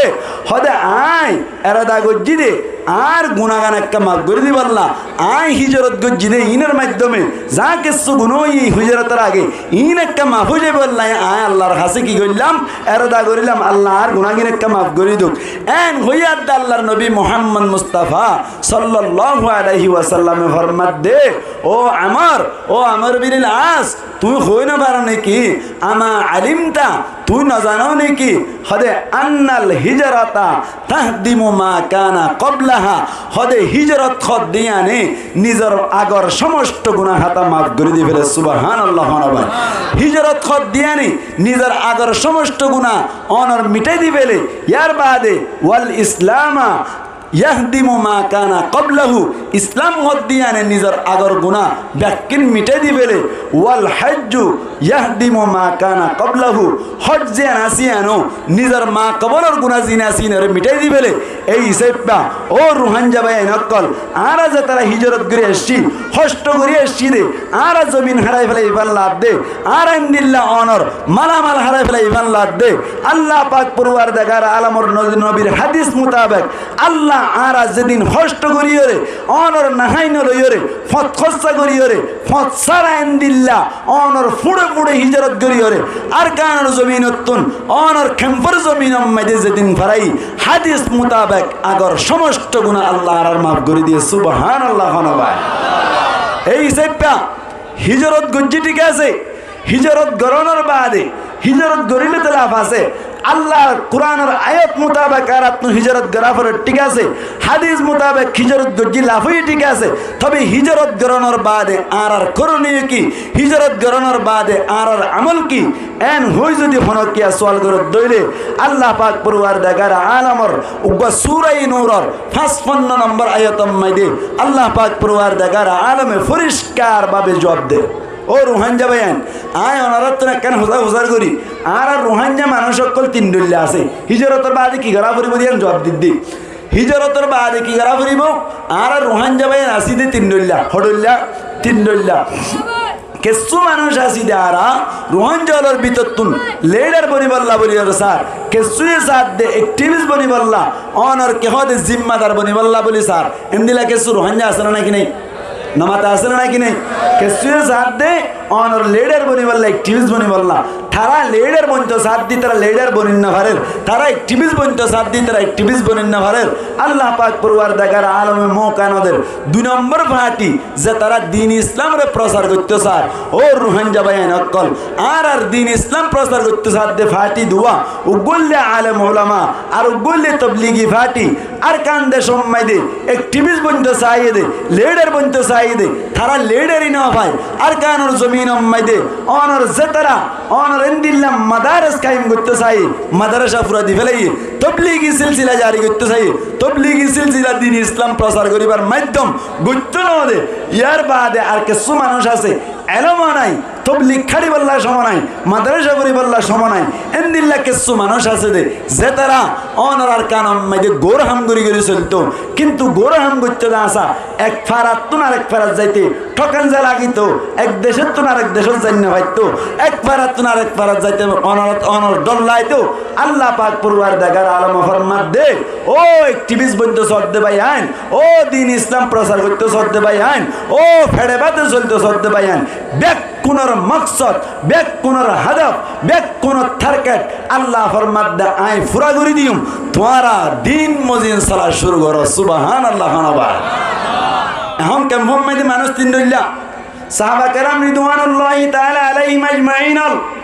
hode, aññí erada goijjí de, añár gunagan ekká maf gorí dibolla, aññí híjorot goijjí de, iínor maiddome za kessú guná óiye híjorotor age, iín ekká maf ói zaibolla aññí Allar hañsé ki goillám? Erada gorílam, Allah añár gunágin ekká maf gorí douk. En hoiyé yadde Allar nobi Muhammod Mustafa sollallahu alaihi wasallame formar de, "Ó Amr, ó Amr bin al As, tuñí hoi no faro né ki? Ama alimta, tuñí no zano né ki?" Hode, "Annal hijrata tahdimu ma kana qablaha." Hode, hijrot hoddiyane nizor agor somosto guná háta maf gorí di féle. Subhanallah, hone bái. Hijrot hoddiyane nizor agor somosto guná ónor mitai di féle. Yar baade, "Wal islama yahdimu ma kana qablahu, Islam hoddiyane nizor agor guná bekkín mitai di fele, wal hajju yahdimu ma kana qablahu, hoj ziyan asé iyano nizor ma kobolor guná ziyan asé iyanore mitai di fele. Ei hísafe, ó Ruháingga báiyain ókkol, añára zetará híjorot gorí aiccí, hoctó gorí aiccí de, añára zomin hárai félai fán ladde, añára endilla onor malamal hárai félai fán ladde, Allah pak forwardegar alamor no-, nobir hádis mutabek, Allah añára zedin hoctó goríyore, onor naháin loiyore, fot hóssa goríyore, fot sára endilla, onor fuçe fuçe híjorot goríyore, Arkanor zominottún, onor kemfor zominor maze zedin farai, hádis mutabek agor somosto guná Allah añárar maf gorí diye. Subhanallah, hono bái. Ei hísafe, híjorot goijjí thík asé, híjorot gorónor baade, híjorot goríle to laf asé. Allahr Kuranor ayat mutabek añárattún híjorot gorá forer thík asé, hádis mutabek híjorot goijjí laf óiye thík asé, tobe híjorot gorónor baade añárar koroniyo ki? Híjorot gorónor baade añárar amol ki? En hoi zodi honokiyé sual goré dóile, Allah pak forwardegar alamor uggwá Sura Nuror fañsponno nombor ayator maze Allah pak forwardegar alame foriskar bábe zuab de. Ó Ruháingga báiyain, añí onorattún ekkán husar husar gorí, añára Ruháingga manúc ókkol tin dhoilla asé. Híjorotor baade ki gorá foribó de yián zuab didde. Híjorotor baade ki gorá foribó? Añára Ruháingga báiyain así de tin dhoilla, ho dhoilla, tin dhoilla. Kessú manúc así de añára Ruháingga ókkolor bútottún lidar bonibálla buli saár, kessúye saár de ekthibis bonibálla, onor kehó de zimmadar bonibálla buli saár. Endilla kessú Ruháingga asé né náki nái? Nomata asé né náki nái? Kessúye saár de onor lidar bonibálla, ekthibis bonibálla. Tará lidar bonto saár de, tará lidar boni no farer. Tará ekthibis bonto saár de, tará ekthibis boni no farer. Allah pak forwardegar alame mouka no der. Dui nombor fáñti, zetará din Islamre fosár goittó saár, ó Ruháingga báiyain ókkol, añárar din Islam fosár goittó saár de fáñti duwá, uggwá óilde alem ulama, ar uggwá óilde tobligi fáñti. Arkan decor maze ekthibis bonto saáiye de, lidar bonto saáiye de, tará lidari no fai. Arkanor zominor maze onor zetará, onor endilla madares kaim goittó saáiye, madarasa fura di félaiye, tobligi silsila zari goittó saáiye, tobligi silsila din Islam fosár goríbar maiddom goittó no de. Yar baade ar kessú manúc asé, elom nái, toblig háçibálla cómo nái, madarasa foribálla cómo nái, endilla kessú manúc asé de, zetará onor Arkanor maze goór ham gorí gorí soltó, kintu goór ham goittó de asé, ek farattún arek farat zaite thokanza lagitó, ek decottún arek decot zai no faitto, ek farattún arek farat zaite onor, onor dhor laitó. Allah pak forwardegar alame formar de, ó ekthibis bonto saár de báiyain, ó din Islam fosár goittó saár de báiyain, ó feçe báte soltó saár de báiyain, bekkúnor moksod, bekkúnor hadaf, bekkúnor target Allah formar de añí fura gorí diyum, tuáñra din mozin sola cúru goró. Subhanallah, hono bái. Ehón kemfor maze manúc tin dhoilla. Sahaba keram ridwanullahi taala alaihim ajmain ókkol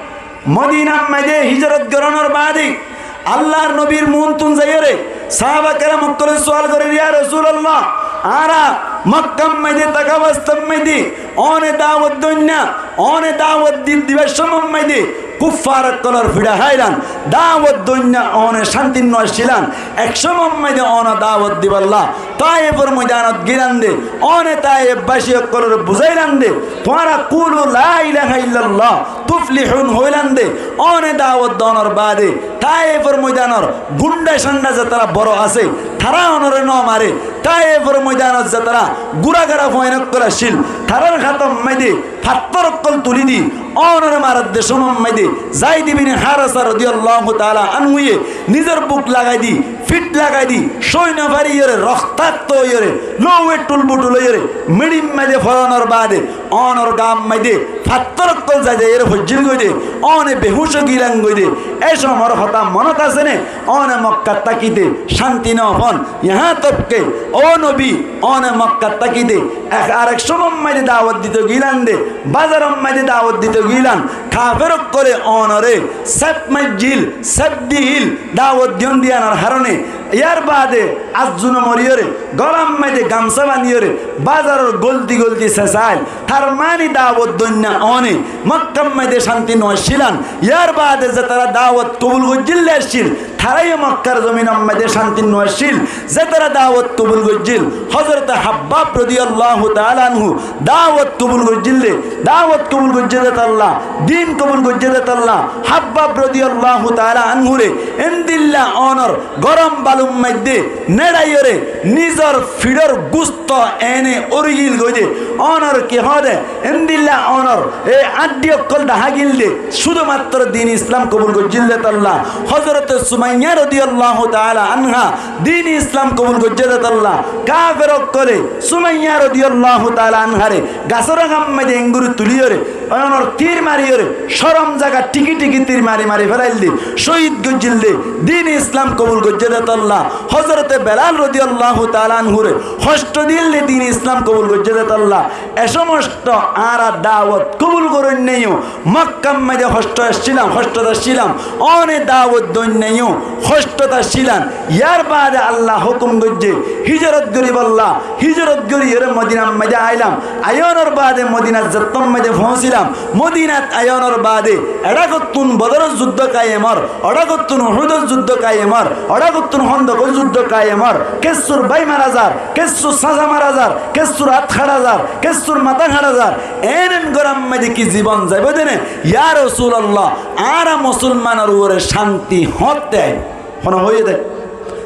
Modinar maze híjorot gorónor baade Allahr nobir muúntun zaiyóre sahaba keram ókkole sual gorer, ya Rosulallah, añára Mokkar maze táka obostár maze one dawot doinna, one dawot di-, dibar cómot maze kuffar ókkolor fiça háilan, dawot doinna one cánti no accílan, ek cómot maze one dawot dibálla Taifor moidanot gílan de, one Taif baci ókkolore buzáilan de, tuáñra kulu la ilaha illallah tuflihun hoilan de, one dawot donor baade Taifor moidanor gunda canda zetará boro asé, tará onore no mare, Taifor moidanot zetará gura gara fuain ókkol accíl, tarár hátor maze fattór ókkol tuli di, onore marer de cómot maze Zaid ibne Haresa rodiyallahu taala anhuye nizor buk lagai di, fit lagai di, sói no fariyóre, roktakto óiyore, louwe thul buthul óiyore, meçir maze foronor baade, onor gaar maze fattór ókkol zai zaiyore foijjíl goi de, one behuc ói gílan goi de, e cómor hotá monot asé né? One Mokkat tákite cánti no fon, yahá tok ke, ó nobi, one Mokkat tákite ek arek cómot maze dawot dito gílan de, bazarot maze dawot dito gílan, kafer ókkole onore sep maijjíl, sep dihíl, dawot diyon diyanor harone. Yar baade azzu no moriyóre, golar maze gamsa baniyóre, bazaror goldi goldi sesail. Tar mani dawot doinna one, Mokkar maze cánti no accílan. Yar baade zetará dawot kobul goijjíl de accíl, Tará yó Mokkar zominor maze cánti no accíl, ze tará dawot kobul goijjíl. Hozorote Habbab rodiyallahu taala anhu dawot kobul goijjíl de, dawot kobul goijjé de tolla, din kobul goijjé de tolla, Habbab rodiyallahu taala anhure endilla onor gorom balur maze neçaiyóre nizor fiçor gusto ene óri giyói de, onor ki hoó de, endilla onor e añçí ókkol dahá giyói de, cúdu matro din Islam kobul goijjíl de tolla. Hozorote Sumaiya rodiyallahu taala anha din Islam kobul goijjé de tolla. Kafer ókkole Sumaiya rodiyallahu taala anhare gasor agar maze engori tuliyóre, onor tir mariyóre, corom zagat thíki thíki tir mari mari felail de, cóhid goijjíl de, din Islam kobul goijjé de tolla. Hozorote Belal rodiyallahu taala anhure hoctho diyóre din Islam kobul goijjé de tolla. E somosto añára dawot kobul goróinna yó, Mokkar maze hoctot accílam, hoctot accílam, one dawot doinna yó, hoctot accílam. Yar baade Allah hókum goijjé hijrot goríbolla, hijrot goríyóre Modinar maze ailam. Aiyónor baade Modinar zettór maze foóñsilam. Modinat aiyónor baade eçakottún Bodoror zuddó kaiyem ór, oçakottún Uhudor zuddó kaiyem ór, oçakottún Hóndokor zuddó kaiyem ór. Kessur bái mara zar, kessur sása mara zar, kessur át hañça zar, kessur matá hañça zar. En en goram maze ki zibon zaibo de né? Ya Rosulallah, añára musolmanor uore cánti hoñtte aibo? Hone hoiyé de?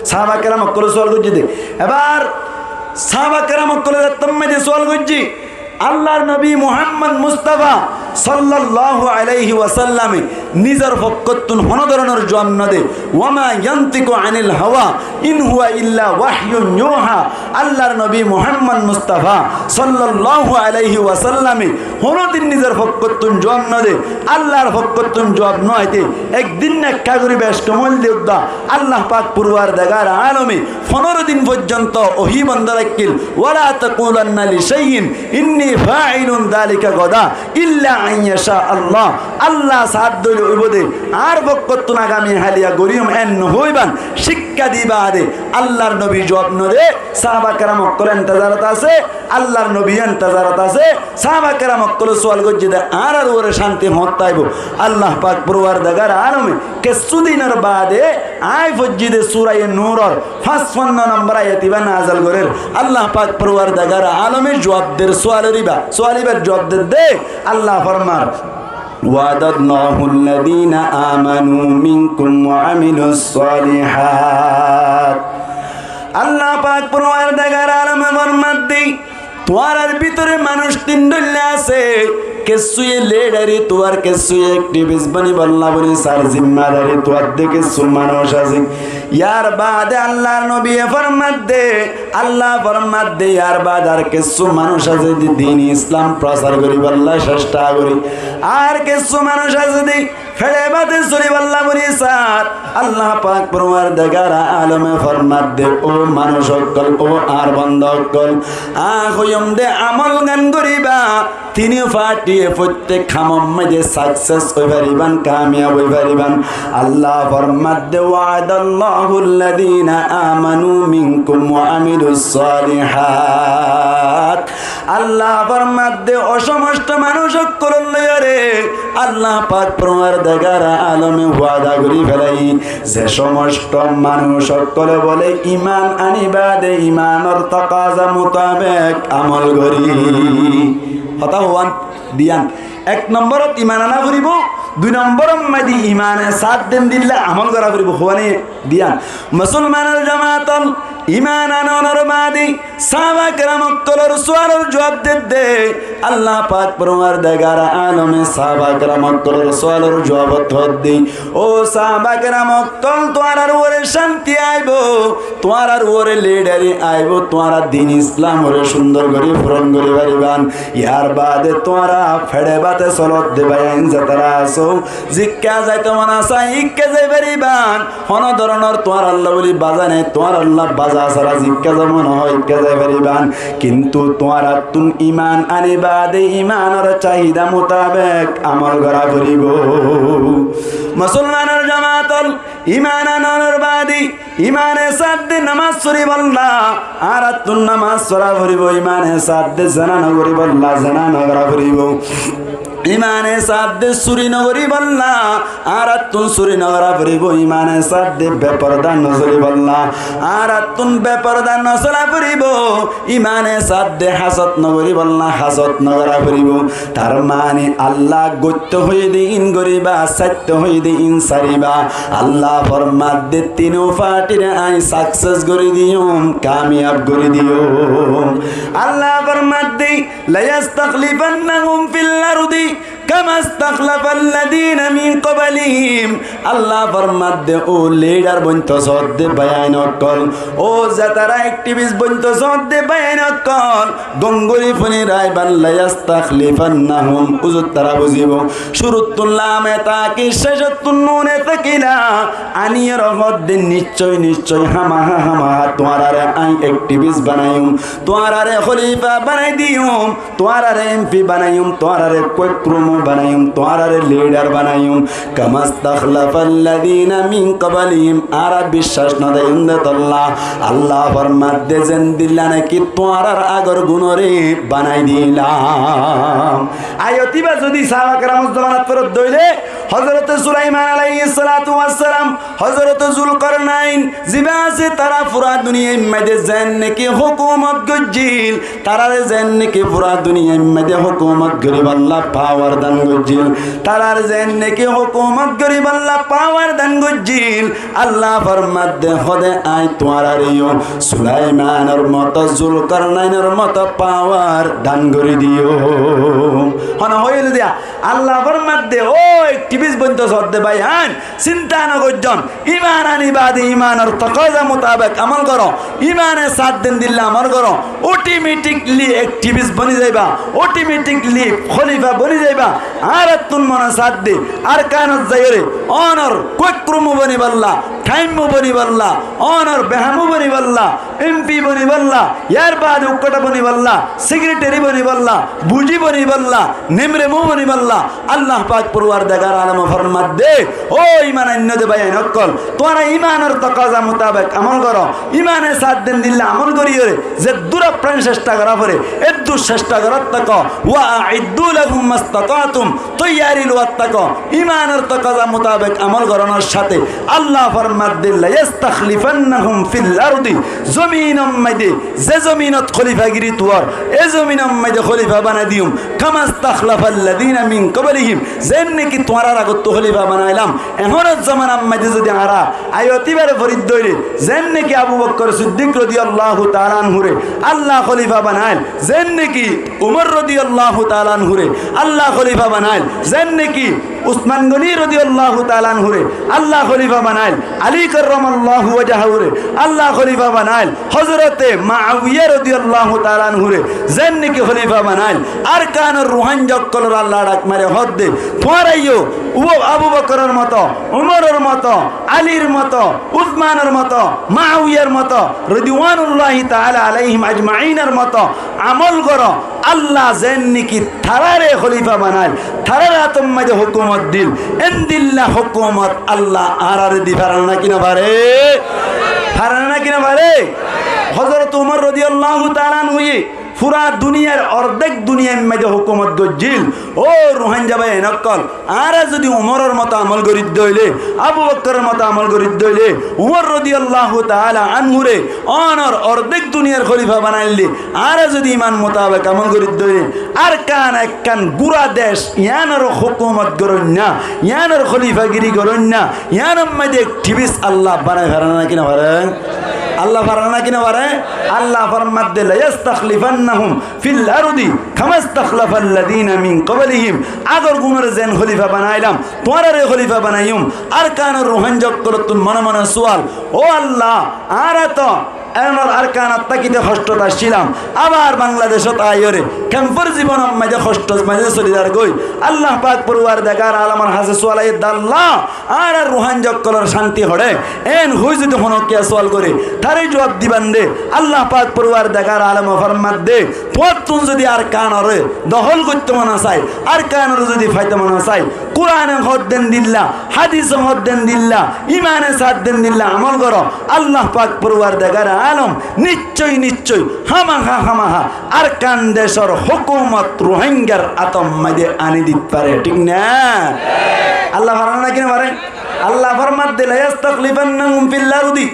Sahaba keram ókkole sual goijjé de. Ebar sahaba keram ókkole zettór maze sual goijjé, Allar nobi Muhammad Mustafa sallallahu alaihi wasallame nizor fokkottún hono doronor juab no de. Wa ma yantiqu anil hawa in huwa illa wahyun yuha. Allar nobi Muhammad Mustafa sallallahu alaihi wasallame honodin nizor fokkottún juab no de. Allar fokkottún juab no aite ek din ekká gorí bec kom óil de uddá Allah pak porwardegar alome fondoro din foijjonto ohi bond rakíl. Wala taqulanna li shay'in inni fa'ilun dhalika ghadan illa an yasha Allah. Allah saá de óile óibo de, añár fokkottún agami háliya goríyum en no hoiban, cíkka di baade Allar nobi juab no de. Sahaba keram ókkol entezarot asé, Allar nobi entezarot asé. Sahaba keram ókkole sual goijjé de, añárar uore cánti hoñtte aibo? Allah pak porwardegar alome kessú dinor baade aññí foijjí de suraye Nuror fañsfanno nombor ayat ibá nazil gorér. Allah pak porwardegar alome juab der sualor ibá, sual ibár juab der de. Allah formar, وعد الله الذين آمنوا منكم وعملوا الصالحات. Allah pak porwardegar alome formar de, tuáñrar bútore manúic tin dhoilla asé, kessúye lidari, tuáñr kessúye ektivist bonibolla buli sar, zimmadari tuáñr de kessú manúic asé. Yar baade Allar nobiye formar de, Allah formar de, yar baade ar kessú manúic asé de din Islam prosar goríbolla cesta gorí, ar kessú manúic asé de fere bate solibolla buli sar. Allah pak porwardegar alome formar de, ó manúic ókkol, ó añár bonda ókkol, aññí hoiyum de amol gán goríba, tini fatiye fottek hamor maze success ói faribán, kamiyab ói faribán. Allah formar de, وعد الله الذين آمنوا منكم وعملوا الصالحات. Allah formar de, ó somosto manúic ókkol loiyóre Allah pak porwardegar alome wada gorí felai, ze somosto manúic ókkole bole iman ani baade imanor takaza mutabek amol gorí. Hotá hoán diyan. Ek nomborot iman ana foribo, dui nomboror maze imane sat den dilla amol gora foribo. Hoán diyan. Musolmanor jamaat ókkol, iman anonor baade sahaba keram ókkolor sualor juab der de. Allah pak porwardegar alome sahaba keram ókkolor sualor juabot hoó de, ó sahaba keram ókkol, tuáñrar uore cánti aibo, tuáñrar uore lidari aibo, tuáñra din Islamore cúndor gorí furon gorí faribán. Yar baade tuáñra fere bate solot de baiyain zetará asó, zikka zaito mon asé ikka zai faribán. Hono doronor tuáñralla buli baza nai, tuáñralla baza sára zikka zai mone hoó ikka zai faribán. Kintu tuáñrattún iman ani baade imanor cahida mutabek amol gora foribo. Musolmanor Jamaat ol, iman anonor baade, imane saadde namaz foribolla, añárattún namaz fora foribo, imane saadde zena nogoribolla, zena nogora foribo. Imane saadde suri nogoribolla, añárattún suri nogora foribo, imane saadde beporda nosolibolla, añárattún beporda nosola foribo, imane saadde hasot nogoribolla, hasot nogora foribo. Tar mani Allah goitto hoiyé de in goriba, saitto hoiyé de in sariba. Allah formadde tino partire añí success gori diyum, kamiyab gori diyum. Allah formadde, ليستخلفنهم في الأرض كما استخلف الذين من قبلهم. Allah formadde, ó leader bointo sodde báiyain okkol, ó zetara activist bointo sodde báiyain okkol, gom gori funi raiban, ليستخلفنهم, uzur tara buzibo. Curuttún lame takid, cecottún nune takila, aniyore hodde niccoi, niccoi, hamaha, hamaha, tuáñrare añí activist banaiyum, tuáñrare holifa banai diyum. Tuáñrare M P banaiyum, tuáñrare koik rumo banaiyum, tuáñrare leader banaiyum. كما استخلف الذين من قبلهم. Añára biccác no diyum de tolla. Allah formadde zendilla naki tuáñrar agor gunore banai dilam. Ayot iba zodi sahaba keramor zomanat ferot doile, Hozrote Sulaiman aláihis salatu wassalam, Hozrote Zulkornain, ziba asé tara fura duniyai maze zen naki hókumot goijjil, tarare zen naki fura duniyai maze hókumot goribolla power dan goijjil, tarare zen naki hókumot goribolla power dan goijjil, Allah formadde hode añí tuáñrareyó Sulaimanor moto, Zulkornainor moto power dan gori diyum. Hone hoiyé de Allah formadde, ó activist bointo sodde báiyain, sinta no goijjon. Iman ani baade imanor tokaza mutabek amol goro. Imane sath den dilla amol goro. Automatically activist boni zaiba. Automatically holifa boni zaiba. Añárattún mone sath de Arkanot zaiyóre onor koik rumo bonibolla, thaimmo bonibolla, onor behamu bonibolla, M P bonibolla, yar baade ukkota bonibolla, secretary bonibolla, buji bonibolla, nimremu bonibolla, Allah pak porwardegar alome formadde, ó iman ainno de báiyain okkol, tuáñra imanor tokaza mutabek amol goro, imane sath den dilla amol goriyóre, zeddur afran cesta gora fore, eddur cesta gorat táko, وأعدوا لهم ما استطعتم, toiyari luwat táko, imanor tokaza mutabek amol goronor sáte. Allah formadde, ليستخلفنهم في الأرض, zominor maze, ze zominot holifagiri tuwar, e zominor maze holifa banai diyum. كما استخلف الذين من قبلهم, zen naki tuáñrar agottú holifa banailam. Ehónor zomanar maze zodi añára ayot ibare fori dóile, zen naki Abu Bokkor Siddik rodiyallahu taala anhure Allah holifa banail, zen naki Umor rodiyallahu taala anhure Allah holifa banail, zen naki Usman Goni rodiyallahu taala anhure Allah holifa banail, Ali karramallahu wajahure Allah holifa banail, Hozrote Muawiya rodiyallahu taala anhure zen naki holifa banail, Arkanor Ruáingga okkolore Allah dhak mare hodde, tuáñrayó Abu Bokoror moto, Umoror moto, Alir moto, Usmanor moto, Muawiyar moto, ridwanullahi taala alaihim ajmainor moto amol goro. Allah zen naki tarare holifa banail, tarar ator maze hókumot dil, endilla hókumot Allah añárare di fare naki no fare? Fare naki no fare? Hozrot Umor rodiyallahu taala anhuye fura duniyar ordek duniyar maze hókumot goijjil. Ó Ruáingga báiyain okkol, añára zodi Umoror moto amol gori dóile, Abu Bokkoror moto amol gori dóile, Umor rodiyallahu taala anhure onor ordek duniyar holifa banaille, añára zodi iman mutabek amol gori dóile, Arkan ekkán gura dec, iyanor hókumot goron na, iyanor holifagiri goron na, iyanor maze activist Allah banai fare naki no fare? Allah fare naki no fare? Allah formadde, ليستخلفنهم في الأرض كما استخلف الذين من قبلهم. Agor gunore zen holifa banailam, tuáñrare holifa banaiyum. Arkanor Ruáingga okkolottún mone mone sual, ó Allah, añára to enor Arkanot tákite hoctot accílam, abar Bangladecot aiyóre kempor zibonor maze hoctor maze soli zargoi. Allah pak porwardegar alomor hase sual aiyé de, Allah, añárar Ruáingga okkolor cánti hoçé, en hoi zodi hono kiya sual gore, tare juwab diban de. Allah pak porwardegar alome formadde, tuáñttún zodi Arkanore dohol goitto mone sai, Arkanore zodi faito mone sai, Kurane hoddendilla, hadise hoddendilla, imane saddendilla amol goró. Allah pak foruwardegar alom niccoi niccoi hamaha hamaha Arkan decor hókumot Ruáingar ator maze ani dit fare, thík na? Allah fare naki no fare? Allah formadde, "La yastakhlifannahum fil ardi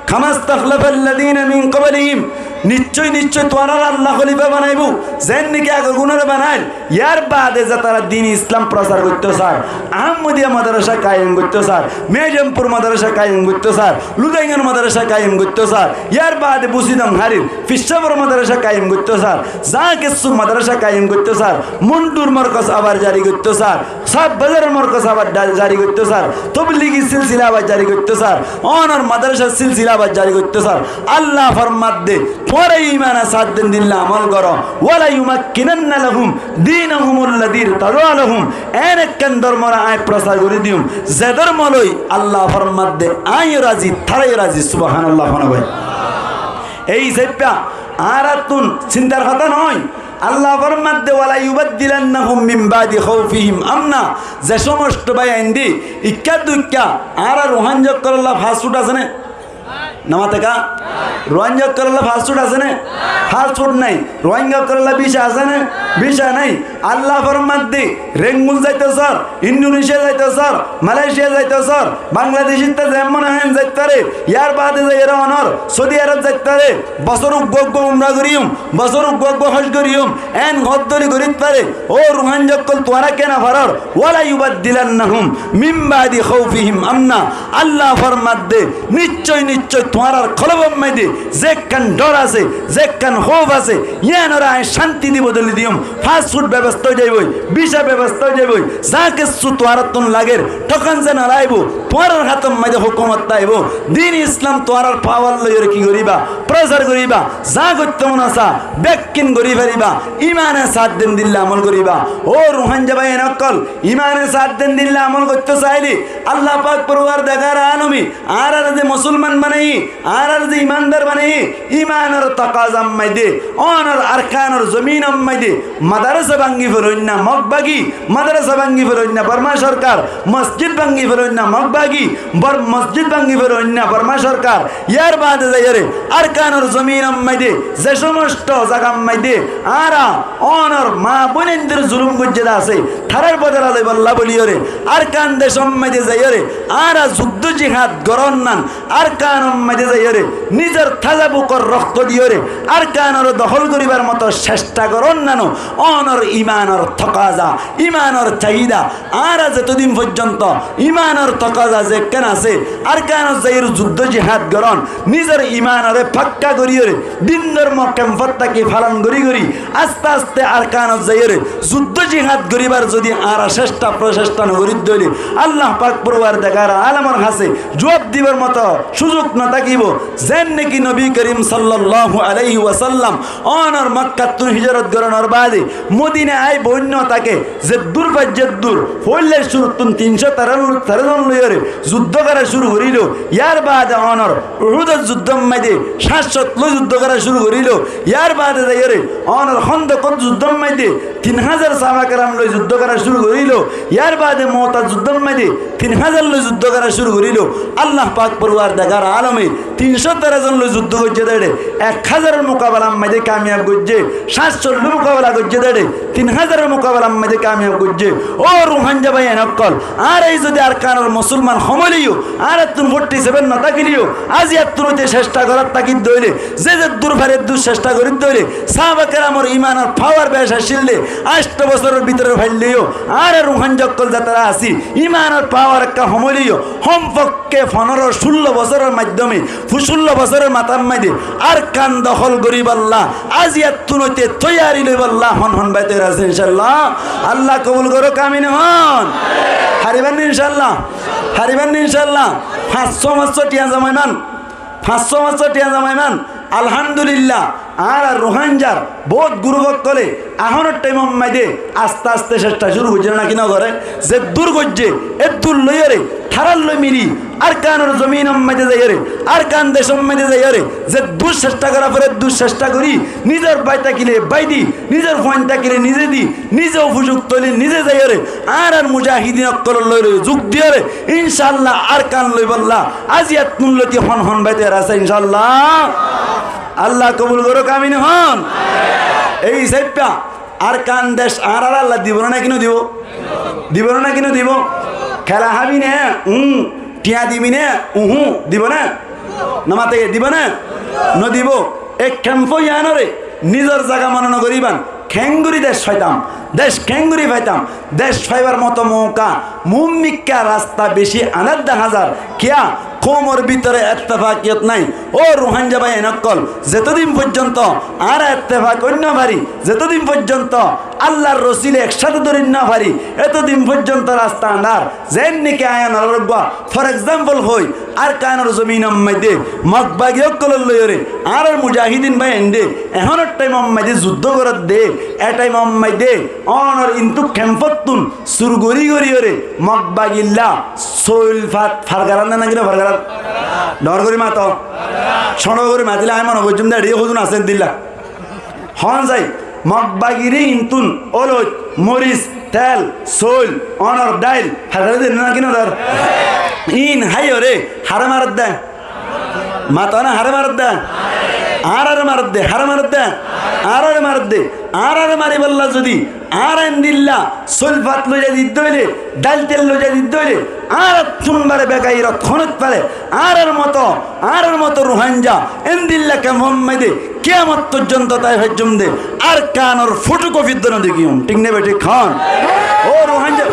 kama stakhlafal ladina min qablihim." Niccoi niccoi tuáñrare Allah hólifa banaibou, zen niki age gunore banail. Yar bade zatara din Islam prosar goitto sar, Ahmodiya madrasa kaim goitto sar, Miyajempur madrasa kaim goitto sar, Ludaingar madrasa kaim goitto sar, yar bade Busidong Harir Fishabor madrasa kaim goitto sar, za kessú madrasa kaim goitto sar, Mundur morkos abar jari goitto sar, Sab Bazaror morkos abar da-, jari goitto sar, Tobligi silsila abar jari goitto sar, onor madrasar silsila abar jari goitto sar. Allah formadde, tuáñra imane saddendilla amol goró. "Wala yumakkinanna lahum dinahumul ladhi irtada lahum." En ekkán dormore añí prosar gorí diyum, ze dormo loi Allah formadde añíyo razi, taraiyo razi. Subhanallah, hono bái. Ei saippá añárattún sintar hotá noó. Allah formadde, "Wala yubaddilannahum min ba'di khawfihim amna." Ze somosto bái aindí, ikká duikká, añára Ruáinga ókkolólla fast food asé né? Namate ká? Ruáinga ókkolólla fast food asé né? Fast food nái. Ruáinga ókkolólla bica asé né? Bica nái. Allah formadde, Rengun zaito sar, Indonesia zaito sar, Malaysia zaito sar, Bangladecitta zemon ahen zait fare, yar bade zaiyore onor Saudi Arab zait fare, bosór uggwá uggwá umra goriyum, bosór uggwá uggwá hoj goriyum, en hoddoli gorit fare. Ó Ruáinga ókkol, tuáñra kena faror? "Wala yubaddilannahum min ba'di khawfihim amna." Allah formadde, niccoi niccoi tuáñrar kolbor maze zekkán dor asé, zekkán hóuf asé, yiánore añí cánti di bodoli diyum. Fast food bebosta ói zaiboi, bica bebosta ói zaiboi, za kessú tuáñrattún lager, tokan ze nolaibou, tuáñrar hátor maze hókumot táibo. Din Islam tuáñrar pawar loiyore ki goríba? Prosar goríba. Za goitto mone sá, bekkín gorí faribá. Imane saddendilla amol goríba. Ó Ruáinga báiyain ókkol, imane saddendilla amol goitto sailé, Allah pak foruwardegar alome añárare ze musolman banaiyé, añárare ze imandar banaiyé, imanor tokazar maze, onor Arkanor zominor maze madrasa báñgi feloinna Mog bagi, madrasa báñgi feloinna Borma sorkar, mosjid báñgi feloinna Mog bagi, bor-, mosjid báñgi feloinna Borma sorkar. Yar bade zaiyore Arkanor zominor maze ze somosto zagar maze añára onor maa boinaindor zulum goijjé de asé, tarar bodola loibolla buliyore Arkan decor maze zaiyore añára zuddo jihad goronnan, Arkanor maze zaiyore nizor taza bukor rokto diyore Arkanore dohol goribar moto cesta goronnano onor imanor tokaza, imanor caida. Añára zetodin foijjonto imanor tokaza zekkán asé, Arkanot zaiyore zuddo jihad goron, nizor imanore fakka goriyore, din dormo kempot táki falon gori gori, aste aste Arkanot zaiyore zuddo jihad goribar zodi añára cesta procesta nogorí de óile, Allah pak foruwardegar alomor hañse juab dibar moto suzuk notákibo. Zen niki Nobi Korim sallallahu alaihi wasallam onor Mokkattún hijrot goronor bade Modina ai boinno táke, zeddur faijje eddur, foilla curuttún tin cót teró, teró zon loiyore zuddo gora cúru gorílo. Yar bade onor Uhudor zuddor maze sát cót loi zuddo gora cúru gorílo. Yar bade zaiyore onor Hóndokor zuddor maze tin házar sáhaba keram loi zuddo gora cúru gorílo. Yar bade Mu'tar zuddor maze tin házar loi zuddo gora cúru gorílo. Allah pak foruwardegar alome tin cót teró zon loi zuddo goijjé de ére ek házaror mukabelar maze kamiyab goijjé, sát cót loi mukabela goijjé de ére tin házaror mukabelar maze kamiyab goijjé. Ó Ruáinga báiyain ókkol, añára zodi Arkanor musolman hom óileyo, añárattún forty seven notákileyo, aijjattún óite cesta gorat táki de óile, ze zeddur fare eddur cesta gorí de óile, sáhaba keramor imanor pawar bec accíl de, ancto bosóror bútore failleyo, añára Ruáinga ókkol zetará así, imanor pawar ekka hom óileyo, hom fokke fonero cúllo bosóror maiddome, fu-, cúllo bosóror matár maze Arkan dohol goríballa aijjattún óite toiyari loiballa hon hon bái toiyar asé, inshallah? Allah kobul gorouk, amin hon. Faribanni, inshallah? Faribanni, inshallah? Fañs cót fañs cót tiañ zomaiman, fañs cót fañs cót tiañ zomaiman. Alhamdulillah, añára Ruáingar bout gurup ókkole ahonor thaimor maze aste aste cesta cúru goijjé naki nogoré? Zeddur goijjé, eddur loiyore Tarár loi mili Arkanor zominor maze zaiyóre, Arkan decor maze zaiyóre, zeddúr cesta gorá fore eddúr cesta gorí, nizor bái tákile bái di, nizor fuain tákile nize di, nize ofusuk toile nize zaiyóre, añárar mujahidin ókkolor loi loi zuk diyóre, incaallah Arkan loibolla aijjattún lóti hon hon bái teyar asé incaallah. Allah kobul gorouk, amin hon. Ei sáippa Arkan dec añárare Allah dibo né náki nodibo? Dibo né náki nodibo? Kela hábi né? Uññ. Thiañ dibi né? Uhúñ. Dibo né? Nomate dibo né? Nodibo. Ei kemfo yiánore nizor zaga mone nogoríban. Keéngorí dec faitam? Dec keéngorí faitam? Dec faibar moto mouka, muúmikká rasta beci añdár dehá zar. Kiyá? Koumor bútore ettefakiyot nái. Ó Ruháingga báiyain ókkol, zetodin foijjonto añára ettefak ói nofari, zetodin foijjonto Allar rosule eksáte dóri nofari, etodin foijjonto rasta añdár. Zeén niki aññí onoráre uggwá for example hoói, Arkanor zominor maze Mog bagi ókkolor loiyóre añárar mujahidin báiyainde ehónor thaimor maze zuddó gorédde, e thaimor maze onor intu kemfottún sur gorí goríyóre Mog bagilla soil fat fargarar né náki nofargarar? Dhoóñr gorí mato. Cóñço gorí matilé aññí mone goijjúm dé eçé hozun asé endilla. Hoón zai, Mog bagiré intún ólot, moris, tel, soil, onor, dhail, fargarar dé né náki nodar? Iín háiyoré haré maredde? Mato na, haré maredde? Añáráre maredde. Haré maredde? Añáráre maredde. Añáráre maribálla zodi añára endilla soil fat loizai diddé óile, dhail tel loizai diddé óile, añárattún bare begairot honót fare? Añárar moto, añárar moto Ruháingga endilla kemfor maze kiyamot foijjonto tái faijjum dé, Arkanor photocopy dóno dekíyum. Thík né bethík hoón? Ó Ruháingga.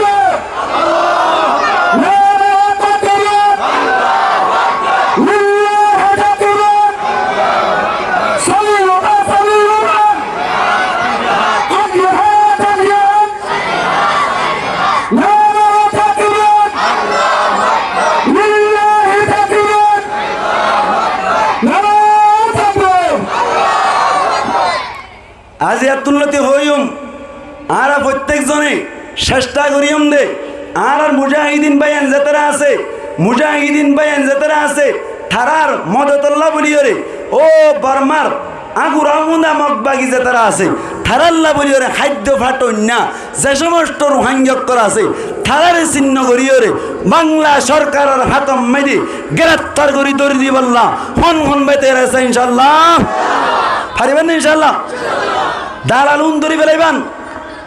Aijjattún lóti hoóiyum, añára fottíek zone cesta goríyum dé, añárar mujahidin báiyain zetará asé, mujahidin báiyain zetará asé, tarár modotolla bóliyoré, ó Bormar añgura fúñda Mog bagi zetará asé, tarálla bóliyoré háiddo fatoinná ze somosto Ruháingga ókkol asé, taráre sinno goríyoré Bangla sorkaror hátor maze gereftar gorí dóri dibálla hon hon bái teyar asé incaallah? Faribán né incaallah? Dalal ún dóri félaiban.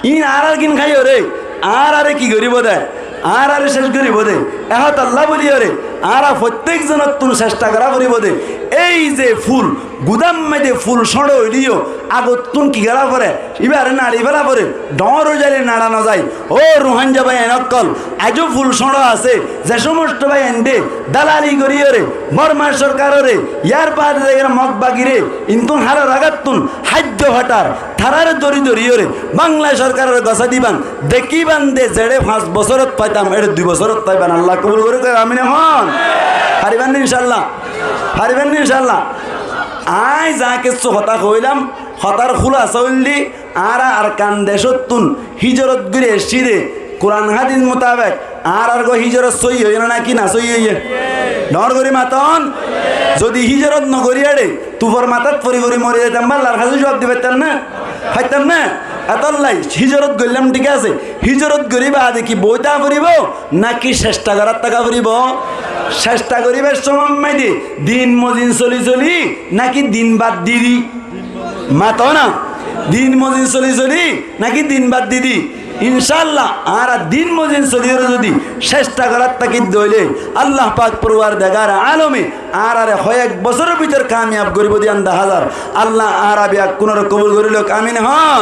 Iín añárar gín háiyoré añáráre ki goríbo dé? Añáráre céc goríbo dé. E hotálla bóliyoré añára fottíek zonottún cesta gorá foribó dé. Ei ze ful, gudám maze ful cóñço óileyo agottún ki gorá fore? Íbaré naçi féla fore, dhoóñr ói zailé naça nozai. Ó Ruháingga báiyain ókkol, aijjó ful cóñço asé, ze somosto báiyainde dalali goríyoré, Bormar sorkaroré, yar baade zaiyóre Mog bagiré, intún hála ragattún háiddo fatar, taráre dóri dóriyoré, Bangla sorkaroré gosá diban, dekíban dé zeçé fañs bosórot faitam, eçé dui bosórot faiban, Allah kobul goróuk, amin hoón. Faribán né incaallah? Faribán né incaallah? Aññí za kessú hotá hoóilam, hotár húlasa óilde, añára Arkan decóttun híjorot gorí aiccí dé, Kuran hádis mutabek añárar gó híjorot sóiyi óiye né náki nosóiyi óiye? Dhoóñr gorí maton. Zodi híjorot nogorí eçé tufor matát fori fori mori zaitam bá Allar hañsé juab di faittam né? Faittam né? Etólla híjorot goillám, thík asé, híjorot gorí baade ki boói táka foribó náki cesta gorát táka foribó? Cesta goríbar somot maze din mozin soli soli náki din bad di di? Mato na. Din mozin soli soli náki din bad di di? Incaallah, añára din mozin soliyoré zodi cesta gorát táki dé óile, Allah pak forwardegare alome añárare hoiyek bosóror bútore kamiyab goríbo dé yían dehá zar. Allah añára beggúnoré kobul gorí louk, amin hoón.